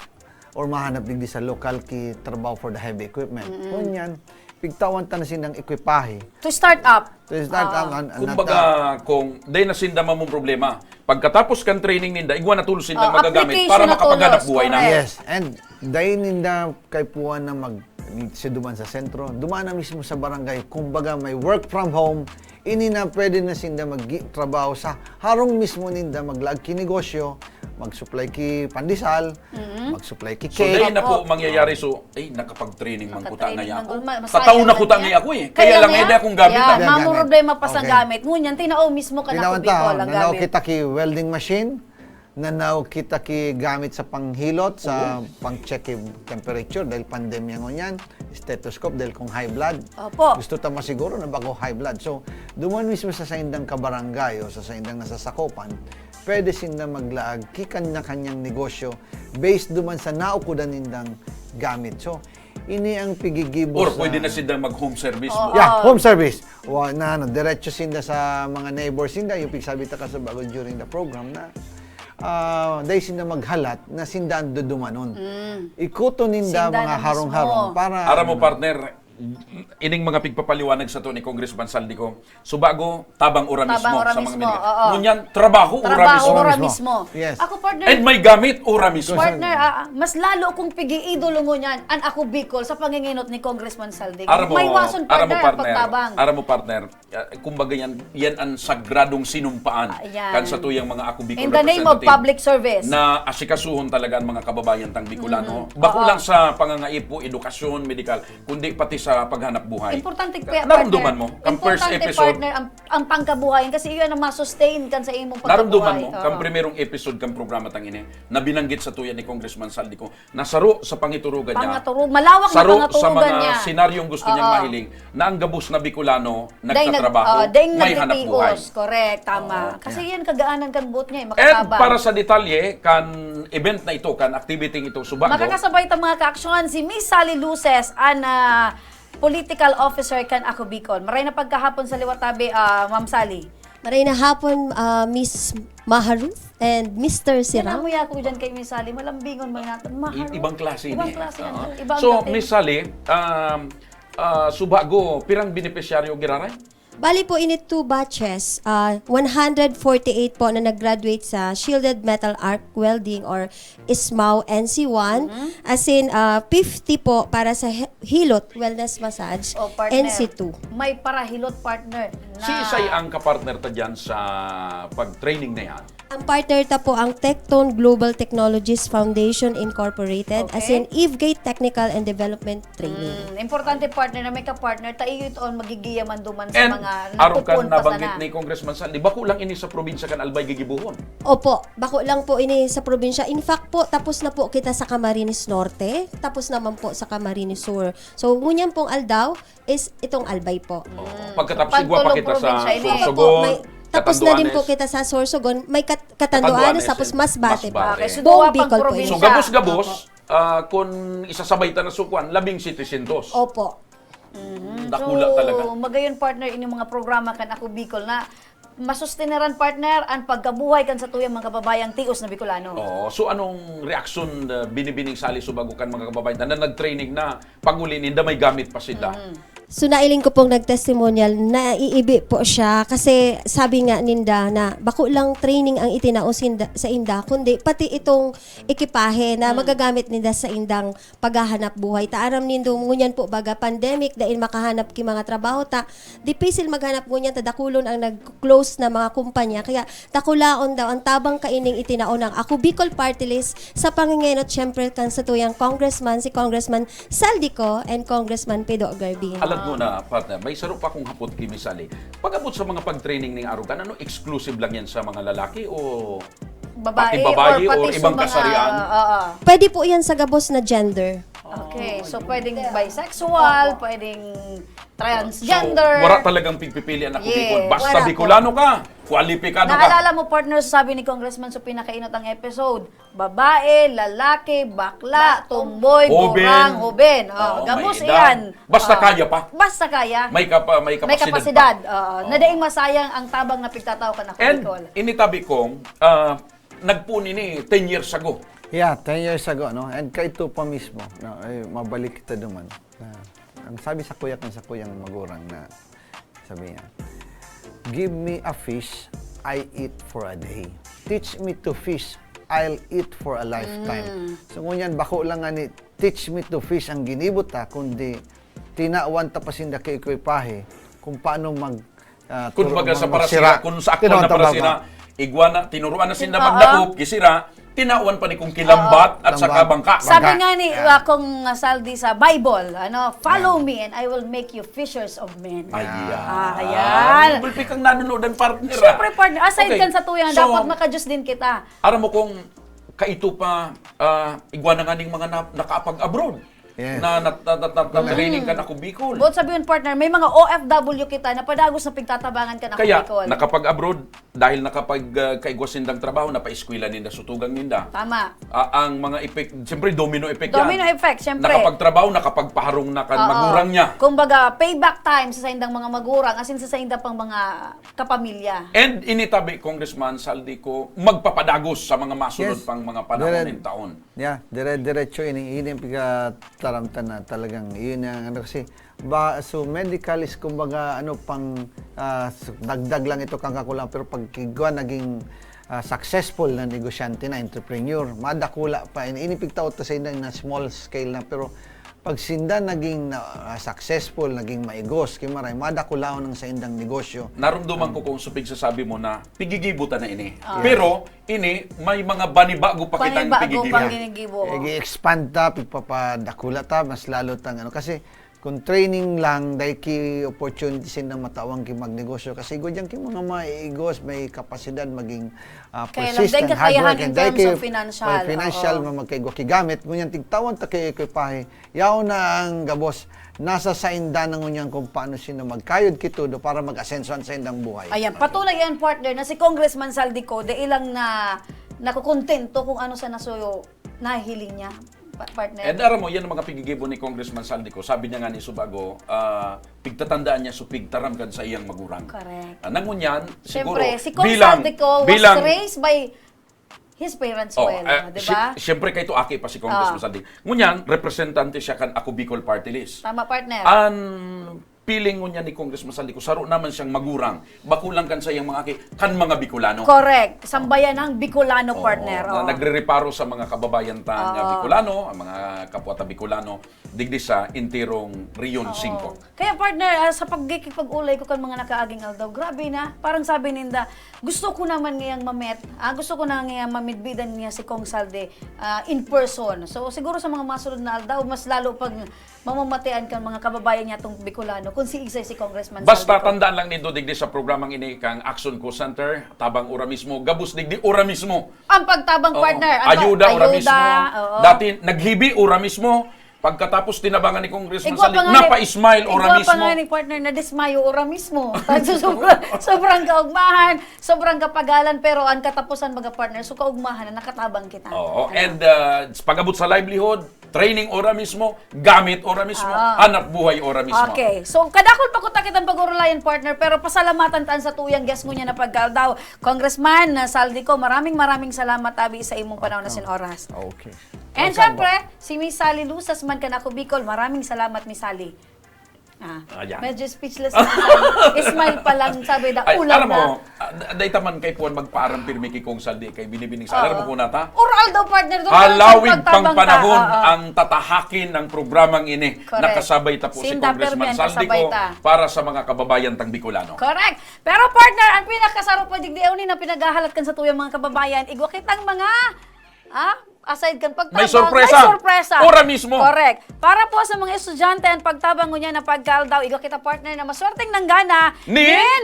or mahanap digdi sa lokal ki trabaho for the heavy equipment. Kunyan, pigtawan ta na silang ekwipahe. To start up. So, start Ah. ang, ang, ang Kumbaga, kung dahil na sinda mamong problema, pagkatapos kan training ninda, igwa na tulos sindang Ah, magagamit application para na makapaghanap tulos, buhay na. correct. Yes, and dahil ninda kaipuhan na mag si duman sa sentro, duman na mismo sa barangay. Kumbaga may work from home, ini na pwede na sinda magtrabaho sa harong mismo ninda, maglaag ki negosyo, mag-supply ki pandesal, mag-supply ki So, cake. dahil na po Opo. mangyayari, so, ay, nakapag-training man kuta Nakatraining ngaya. man kuta, ma-, Tataw na masayang kuta na ngaya niya. ako eh. Kaya Kaya lang ngaya, hindi akong gamit. yeah, ah. Hindi, mamo gamit. problema pa sa Okay. gamit. Ngunyan, tinaw mismo kan Ako Tinawan Bicol ta, ang nanaw gamit. kita ki welding machine, nanaw kita ki gamit sa panghilot, sa pang-check ki temperature dahil pandemya ngunyan, stethoscope dahil kung high blood. Opo. Gusto ta masiguro na bako high blood. So, duman mismo sa saindang kabarangay o sa saindang nasasakopan, pwede sinda maglaag ki kanya-kanyang negosyo based duman sa naukudan nindang gamit. So, ini ang pigigibo Or sa pwede na sinda mag-home service Oo. mo. Yeah, home service. Wa na, no, diretso sinda sa mga neighbor sinda. Yung pigsabi ta ka sa bago during the program na ah, dahil sinda maghalat na sinda ang dudumanon. Ikuto ninda Sinda mga na harong-harong mismo. para Aram mo, partner, ining mga pigpapaliwanag sato ni Congressman Saldico, subago, tabang ura Tabang mismo ura sa mismo, mga Mindanao. oo. Ngunyan, trabaho, ura Trabaho, mismo. ura mismo. mismo. Yes. Ako, partner, And may gamit, ura mismo. partner, ah, mas lalo akong pig-iidolo ngunyan an Ako Bicol sa panginginot ni Congressman Saldico. Aram mo, May wason, aram mo, partner, ang partner. pagtabang. Aram mo, partner. Ah, kumbaga yan, yan ang sagradong sinumpaan Ah, yan. kan satuyang mga Ako Bicol In the name of representative public service. na asikasuhon talaga ang mga kababayan tang Bicolano. Mm. Bako Oo. lang sa pangangaipo, edukasyon, medikal, kundi pati sa paghanap buhay. Importante kaya, Naramdaman partner. mo, ang first Importante, episode, partner, ang, ang pangkabuhayan kasi iyan ang masustain kan sa imong pagkabuhay. naramdaman mo, Oo. kang primerong episode kang programa tang ini, na binanggit satuya ni Congressman Saldico, na saro sa pangiturugan niya, Pangaturu-, malawak na saro sa pangaturugan mga niya. Senaryong gusto niyang Oo. mahiling, na ang gabos na Bicolano Dahil nag-, nagtatrabaho, oh, dahil may hanap buhay. nagtitios. Correct, tama. Oo. Kasi yan, kagaan kan buot niya, eh, And makatabang. Para sa detalye, kan event na ito, kan activity ito, subago, Makakasabay ta mga kaaksyon, si Miss Sally Luces, an, ah, political officer kan Ako Bicol. Maray na pagkahapon sa liwat tabi, ah, Ma'am Sally. Maray na hapon, ah, Miss Maharuth and Mister Siram. Sinamuya ko dyan kay Miss Sally, malambingon man natin. Maharuth. I- ibang klase Ibang ini. klase yan. Oo. Ibang So, dating. Miss Sally, um, ah, subago, pirang benepisyaryo giraray? Bali po, ini two batches, ah, one hundred forty-eight po na nag-graduate sa Shielded Metal Arc Welding or SMAW N C one. As in, ah, fifty po para sa he- Hilot Wellness Massage Oh, partner. N C two. May parahilot, partner. Na Si Isay ang kapartner ta dyan sa pag-training na yan? Ang partner ta po ang Tectone Global Technologies Foundation Incorporated, as Okay. in Eve Gate Technical and Development Training. Mm, importante, partner, na may ka-partner, ta iyo ito ang magigiya man duman sa And mga aron kan napupunta nabanggit sana. Ni Congressman Saldi, bako lang ini sa probinsya kan Albay gigibuhon. Opo, bako lang po ini sa probinsya. In fact po, tapos na po kita sa Camarines Norte, tapos naman po sa Camarines Sur. So, ngunyan pong aldaw is itong Albay po. Oo. Pagkatapos igwa pa Pagtulog kita sa probinsya ini. Opo, Sorsogon, may, tapos na din po Catanduanes. Kita sa Sorsogon, may kat- Catanduanes, Catanduanes, tapos and Masbate po. Masbate. Okay, so Buong duwa pang Bicol po probinsya. So, yun. gabos-gabos, Opo. ah, kung isasabay ta na sukuan, labing setecientos. Opo. Mhm. Dakula So, talaga. Magayon, partner, ining mga programa kan Ako Bicol na masusteneran, partner, ang pagkabuhay kan satuyang mga kababayang tios na Bicolano. Oo. So, anong reaksyon, uh, binibining Sali subago kan mga kababayan na nag-training na, pag-uli ninda may gamit pa sila? Mhm. So, nailing ko pong nag-testimonial, naiibi po siya kasi sabi nga ninda na bako lang training ang itinao sinda, sa inda, kundi pati itong ekipahe na Mm. magagamit ninda sa indang paghahanap buhay. Ta aram nindo, ngunyan po baga pandemic, dai makahanap ki mga trabaho ta, dipisil maghanap ngunyan ta dakulon ang nag-close na mga kumpanya. Kaya dakulaon daw ang tabang kaining itinao ng Ako Bicol Party List sa pangingenot, syempre, kan satuyang congressman, si Congressman Saldico and Congressman Pido Garbin. Alagad na, partner, may saro pa kong hapot ki Miss Sali. Pag-abot sa mga pag-training ning arugan, ano, exclusive lang yan sa mga lalaki o Babae, pati babae or pati or sa ibang mga, kasarian? Oo. Pwede po yan sa gabos na gender. Okay, so pwedeng bisexual, pwedeng Transgender. So, wala talagang pigpipili ang Ako Yeah, Bicol. Basta wala po. Bicolano ka, kwalipikado ka. Naalala mo, partner, sabi ni Congressman, so pinakainot ang episode, babae, lalaki, bakla, tumboy, Hoben. gurang, hoben. Oh, Oo, gabos may edad. Iyan. Basta Oh. kaya pa. Basta kaya. May kapa-, may May kapasidad kapasidad. pa. Oo. Oo. Na daing masayang ang tabang na pigtatao kan Ako And Bicol. initabi kong, ah, nagpuni ni ten years ago. Yeah, ten years ago, no? And kaito pa mismo, no? Eh, mabalik kita duman. Ah, ang sabi sa kuya kan sa kuyang magurang na, sabi niya, "Give me a fish, I eat for a day. Teach me to fish, I'll eat for a lifetime." So, ngunyan, bako lang nga ni teach me to fish ang ginibo ta, kundi tinawan ta pa sinda kay Ikwepahe kung paano mag, ah, Kung turo baga sa mag-, parasira, magsira. kung sa ako Tinawan na ta parasira, baba. Igwa na, tinuruan na sinda Oo. magdakop, gisira, tinawan pa ni kung kilambat at saka Lambat. bangka. Sabi Bangka. nga ni Yeah. ah, Kong Saldi sa Bible, ano, "Follow me and I will make you fishers of men." Ayan. Ah, ayan. Gulpi kang nanonood ng partner. ah. Siyempre, partner, aside Okay. kan sa tuyan, So, dapat maka-Diyos din kita. Aram mo kung kaito pa, ah, igwa na nga ning mga na, nakaapag-abroad. Yes. Na, na, na, na, na, na training kan Ako Bicol. Buot sabihin, partner, may mga O F W kita na padagos na pigtatabangan kan Ako Kaya, Bicol. nakapag-abroad, dahil nakapag, ah, kaigwa sindang trabaho, napaeskwela ninda, sutugang ninda. Tama. Ah, ang mga effect, siyempre domino effect Domino yan. effect, siyempre. Nakapagtrabaho, nakapagpaharong na kan Oo. magurang niya. Kumbaga, payback time sa saindang mga magurang, asin sa sainda pang mga kapamilya. And initabi, Congressman Saldi ko, magpapadagos sa mga masunod Yes. pang mga panahon Dire- ng taon. Yeah, dire diretso ini ini ang pigataramtan na talagang iyon ang ano kasi ba so medical is kumbaga ano pang ah, so, dagdag lang ito kang kakulang pero pag kigwa naging ah, successful na negosyante na entrepreneur madakula pa ini ini pigtaot ta sa inang na small scale na pero pag sinda naging na, ah, successful naging maigos kimaray madakulaon ang sa indang negosyo Narumduman ko kung supig sasabi mo na pigigibo ta na ini. Pero ini may mga banibago pa kitang Panibago pigigibo. pang ginigibo. I-expand ta, pagpapadakula ta, mas lalo tang ano. Kasi kung training lang, dahil ki opportunity sinda matawang ki magnegosyo. Kasi igwa diyan ki mga maigos, may kapasidad maging ah, Kaya lang, persistent, dahil kakayahan hardworking, in dahil terms ki- of financial, may financial, oo. may magkaigwa ki gamit. Ngunyan, tigtawan ta kay Ikwepahe. Yaon na ang gabos. Nasa sainda na ngunyan kung paano sino magkayod ki todo para mag-asenso ang saindang buhay. Ayan, patunay yan, partner, na si Congressman Saldi ko, dai lang na nakukontento kung ano sa nasuyo nahiling niya, pa- partner. And aram mo, yan ang mga pigigibo ni Congressman Saldi ko. Sabi niya nga ni Subago, ah, pigtatandaan niya so pigtaram kan sa iyang magurang. Correct. Ah, nangunyan, siguro, Siyempre, si Kong bilang, Saldi ko was bilang, raised by his parents oh, well, ah, di si- ba? Siyempre, kaito aki pa si Congressman Ah. Saldi. Ngunyan, representante siya kan Ako Bicol Party List. Tama, partner. Ang feeling ngunyan ni Congressman Saldi ko, saro naman siyang magurang. Bako lang kan sa iyang mga aki, kan mga Bicolano. Correct. Sambayan ng Bicolano, Oo, partner. na Oh. nagrereparo sa mga kababayan ta nga Oo. Bicolano, ang mga kapwa ta Bicolano, digdi sa enterong Rehiyon Oo. singko. Kaya, partner, ah, sa pagkikipag-ulay ko kan mga nakaaging aldaw, grabe na. Parang sabi ninda, gusto ko naman ngayang mamet, ah, gusto ko na ngayang mamidbidan niya si Kong Saldi ah, in person. So, siguro sa mga masunod na aldaw, mas lalo pag mamamatian kan mga kababayan niya tong Bicolano kung si Isay si Congressman Basta Saldi ko. Tandaan lang nindo digdi sa programang ini kang Action Co Center, tabang ora mismo, gabos digdi ora mismo. Ang pagtabang, Oo. partner. Ano? Ayuda, ora mismo. Oo. Dati, naghibi, ora mismo. Pagkatapos tinabangan ni Congressman Igwa Saldi, pa nga ni- napa-smile, ora igwa mismo. pa nga ni partner na dismayo, ora mismo. So, sobrang, sobrang kaugmahan, sobrang kapagalan, pero ang katapusan, mga partner, so kaugmahan na nakatabang kita. Oo. Ano? And uh, pag-abot sa livelihood, training ora mismo, gamit ora mismo, Ah. hanap buhay ora mismo. Okay. So, kadakol pa ko takit ang pag-urulayan, partner, pero pasalamatan taan sa tuyang guest ngunyan na pagkaldaw. Congressman uh, Saldi ko, maraming maraming salamat, abi, sa imong panahon na sin oras. Okay. And Welcome. syempre, si Miss Sally Lusas man kan Ako Bicol, maraming salamat, Miss Sally. Ah, Ayan. medyo speechless na si Sally. Smile pa lang, sabi na, Ay, ulam alam mo, na. ah, da- dahil taman kay Puan magpaaram pirmi kay Kong Saldi, kay binibining sa alam mo Oo. kuna ta? Oral daw, partner. Doon Halawig sa pagtabang pang panahon ta. Oo. ang tatahakin ng programang ini. Correct. Nakasabay ta po si Sinda, Congressman permi ang Saldi kasabay ko ta. Para sa mga kababayan tang Bicolano. Correct. Pero partner, ang pinakasaro pa digdi, ni na pinaghahalat kan sa tuyang mga kababayan, igwa kitang mga, ah, aside kan pagtabang, May sorpresa. May sorpresa. Ora mismo. Correct. Para po sa mga estudyante, ang pagtabang ngunyan na pagkaldaw, igwa kita, partner, na maswerteng nanggana Nin? nin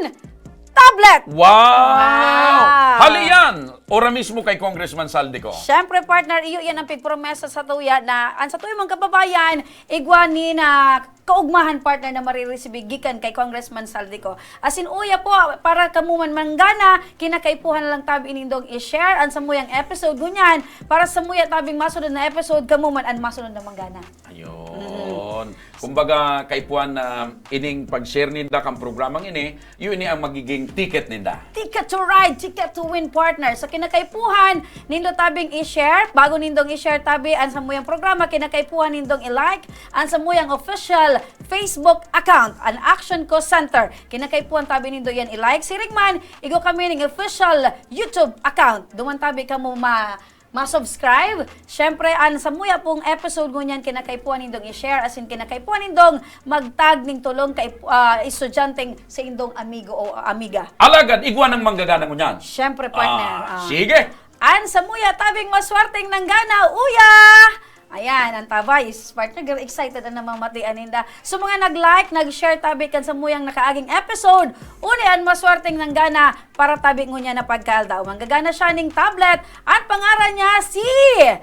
tablet. Wow! Wow! Hali yan! Ora mismo kay Congressman Saldi ko. Siyempre, partner, iyo yan ang pigpromesa sa tuya na ang sa tuya mga kababayan, igwa ni na kaugmahan, partner, na mariresibi gikan kay Congressman Saldico. Asin uya po, para kamo man manggana, kinakaipuhan na lang tabi nindong i-share an samuyang episode ngunyan para samuya tabing masunod na episode, kamo man an masunod na manggana. Ayun. Kumbaga, kaipuhan na ining pag-share ninda kang programang ini, yun ini ang magiging ticket ninda. Ticket to ride, ticket to win, partner. So, kinakaipuhan nindo tabing i-share. Bago nindong i-share tabi ang samuyang programa, kinakaipuhan nindong i-like ang samuyang official Facebook account, an Action Call Center. Kinakaipuhan tabi nindo yan i-like. Siring man, igwa kami ning official YouTube account. Duman tabi kamo ma ma-subscribe. Siyempre, an samuya pong episode ngunyan, kinakaipuhan nindong i-share, asin kinakaipuhan nindong mag-tag ning tolong ka ah, estudyanteng sa indong amigo o amiga. Alagad, igwa ng manggagana ngunyan. Siyempre, partner. Ah, ah. Sige. An samuya tabing maswerteng nanggana, uya! Ayan, ang tabay is partner, girl, excited na namamatian ninda. So, mga nag-like, nag-share tabi kan samuyang nakaaging episode, uli an maswerteng nanggana para tabi ngunyan na pagkaaldaw. Manggagana siya ning tablet. At pangaran niya si...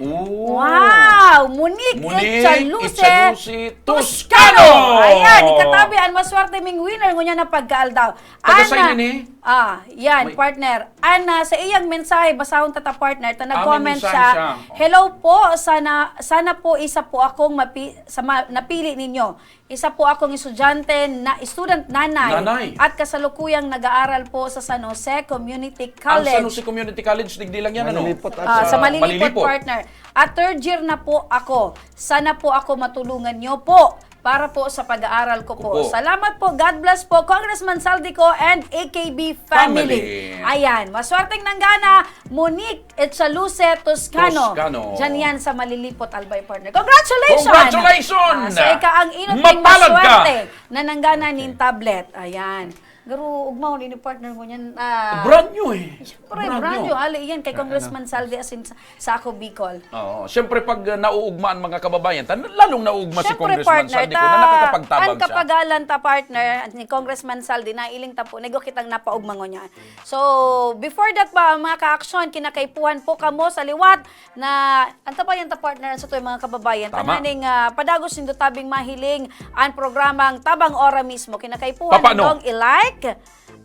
Ooh. Wow! Monique, Monique Echaluce, Echaluce Toscano. Toscano. Ayan, ikatabi an maswerte ming winner ngunyan na pagkaaldaw. Taga Ana, sa'yo ni? Ah, yan, May- partner. Ana, sa iyang mensahe, basahon ta ta, partner, ta Ah, may nag-comment mensahe siya. siya. Oh. "Hello po, sana sana po isa po akong mapi, sa ma, napili ninyo. Isa po akong estudyante na student nanay, Nanay. At kasalukuyang nag-aaral po sa San Jose Community College." Ang San Jose Community College, digdi lang yan, ano? Malilipot at Ah, sa sa Malilipot, Malilipot. Partner. "At third year na po ako. Sana po ako matulungan nyo po para po sa pag-aaral ko po. Opo. Salamat po. God bless po, Congressman Saldico and A K B family." Family. Ayan, maswerteng nanggana, Monique Echaluce Toscano. Toscano. Diyan yan sa Malilipot, Albay, partner. Congratulations! Congratulations! Ah, so, ika ang inot ning Mapalad ka! Maswerte na nanggana nin tablet. Ayan. Garo, ugmahon ini, partner, ngunyan. Ah, Brand new eh. Siyempre, brand new. Brand new. Ali, yan, kay Congressman Saldi asin sa, sa Ako Bicol. Oo. Siyempre, pag uh, nauugma ang mga kababayan, tan- lalong nauugma si Siyempre, Congressman partner, Saldi ko na ta, nakakapagtabang ang siya. Kapagalan ta, partner, ni Congressman Saldi, nailing ta po, nego kitang napaugma ngunyan. So, before that pa, mga ka-aksyon, kinakaipuhan po kamo sa liwat na, ang tabayan ta, partner, sa tuwing mga kababayan, Tama. Tanganing ah, padagos nindo tabing mahiling ang programang Tabang Ora Mismo. Kinakaipuhan Papaano? Nindong i-like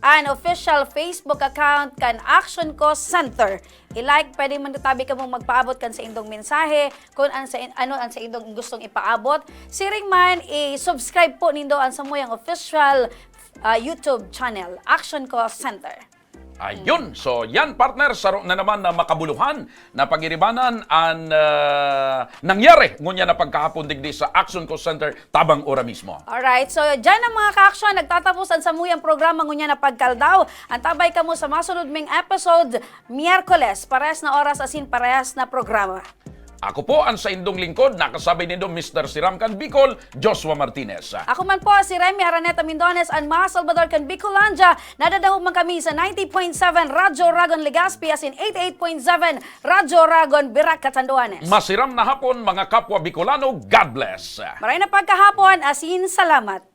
an official Facebook account kan Action Cause Center. I-like, pwede man tabi kamong magpaabot kan sa indong mensahe, kung an sa in- ano ang sa indong gustong ipaabot. Siring man, i-subscribe po nindo ang samuyang official ah, YouTube channel, Action Cause Center. Ayun. So, yan, partner, saro na naman na makabuluhan na pagiribanan an ah, nangyari ngunyan na pagkahapon digdi sa Action Call Center tabang ora mismo. Alright. So, dyan ang mga ka-aksyon. Nagtatapos ang samuyang programa ngunyan na pagkaldaw. Antabay kamo sa masunod ming episode, Miyerkules, parehas na oras asin parehas na programa. Ako po ang saindong lingkod, nakasabay nindo, Mister Siram kan Bicol, Joshua Martinez. Ako man po si Remy Araneta Mindones, an mga Salvador kan Bicolandia. Nadadangog man kami sa ninety point seven Radyo Ragon Legazpi asin eighty-eight point seven Radyo Ragon Virac, Catanduanes. Masiram na hapon, mga kapwa Bicolano. God bless. Maray na pagkahapon, asin salamat.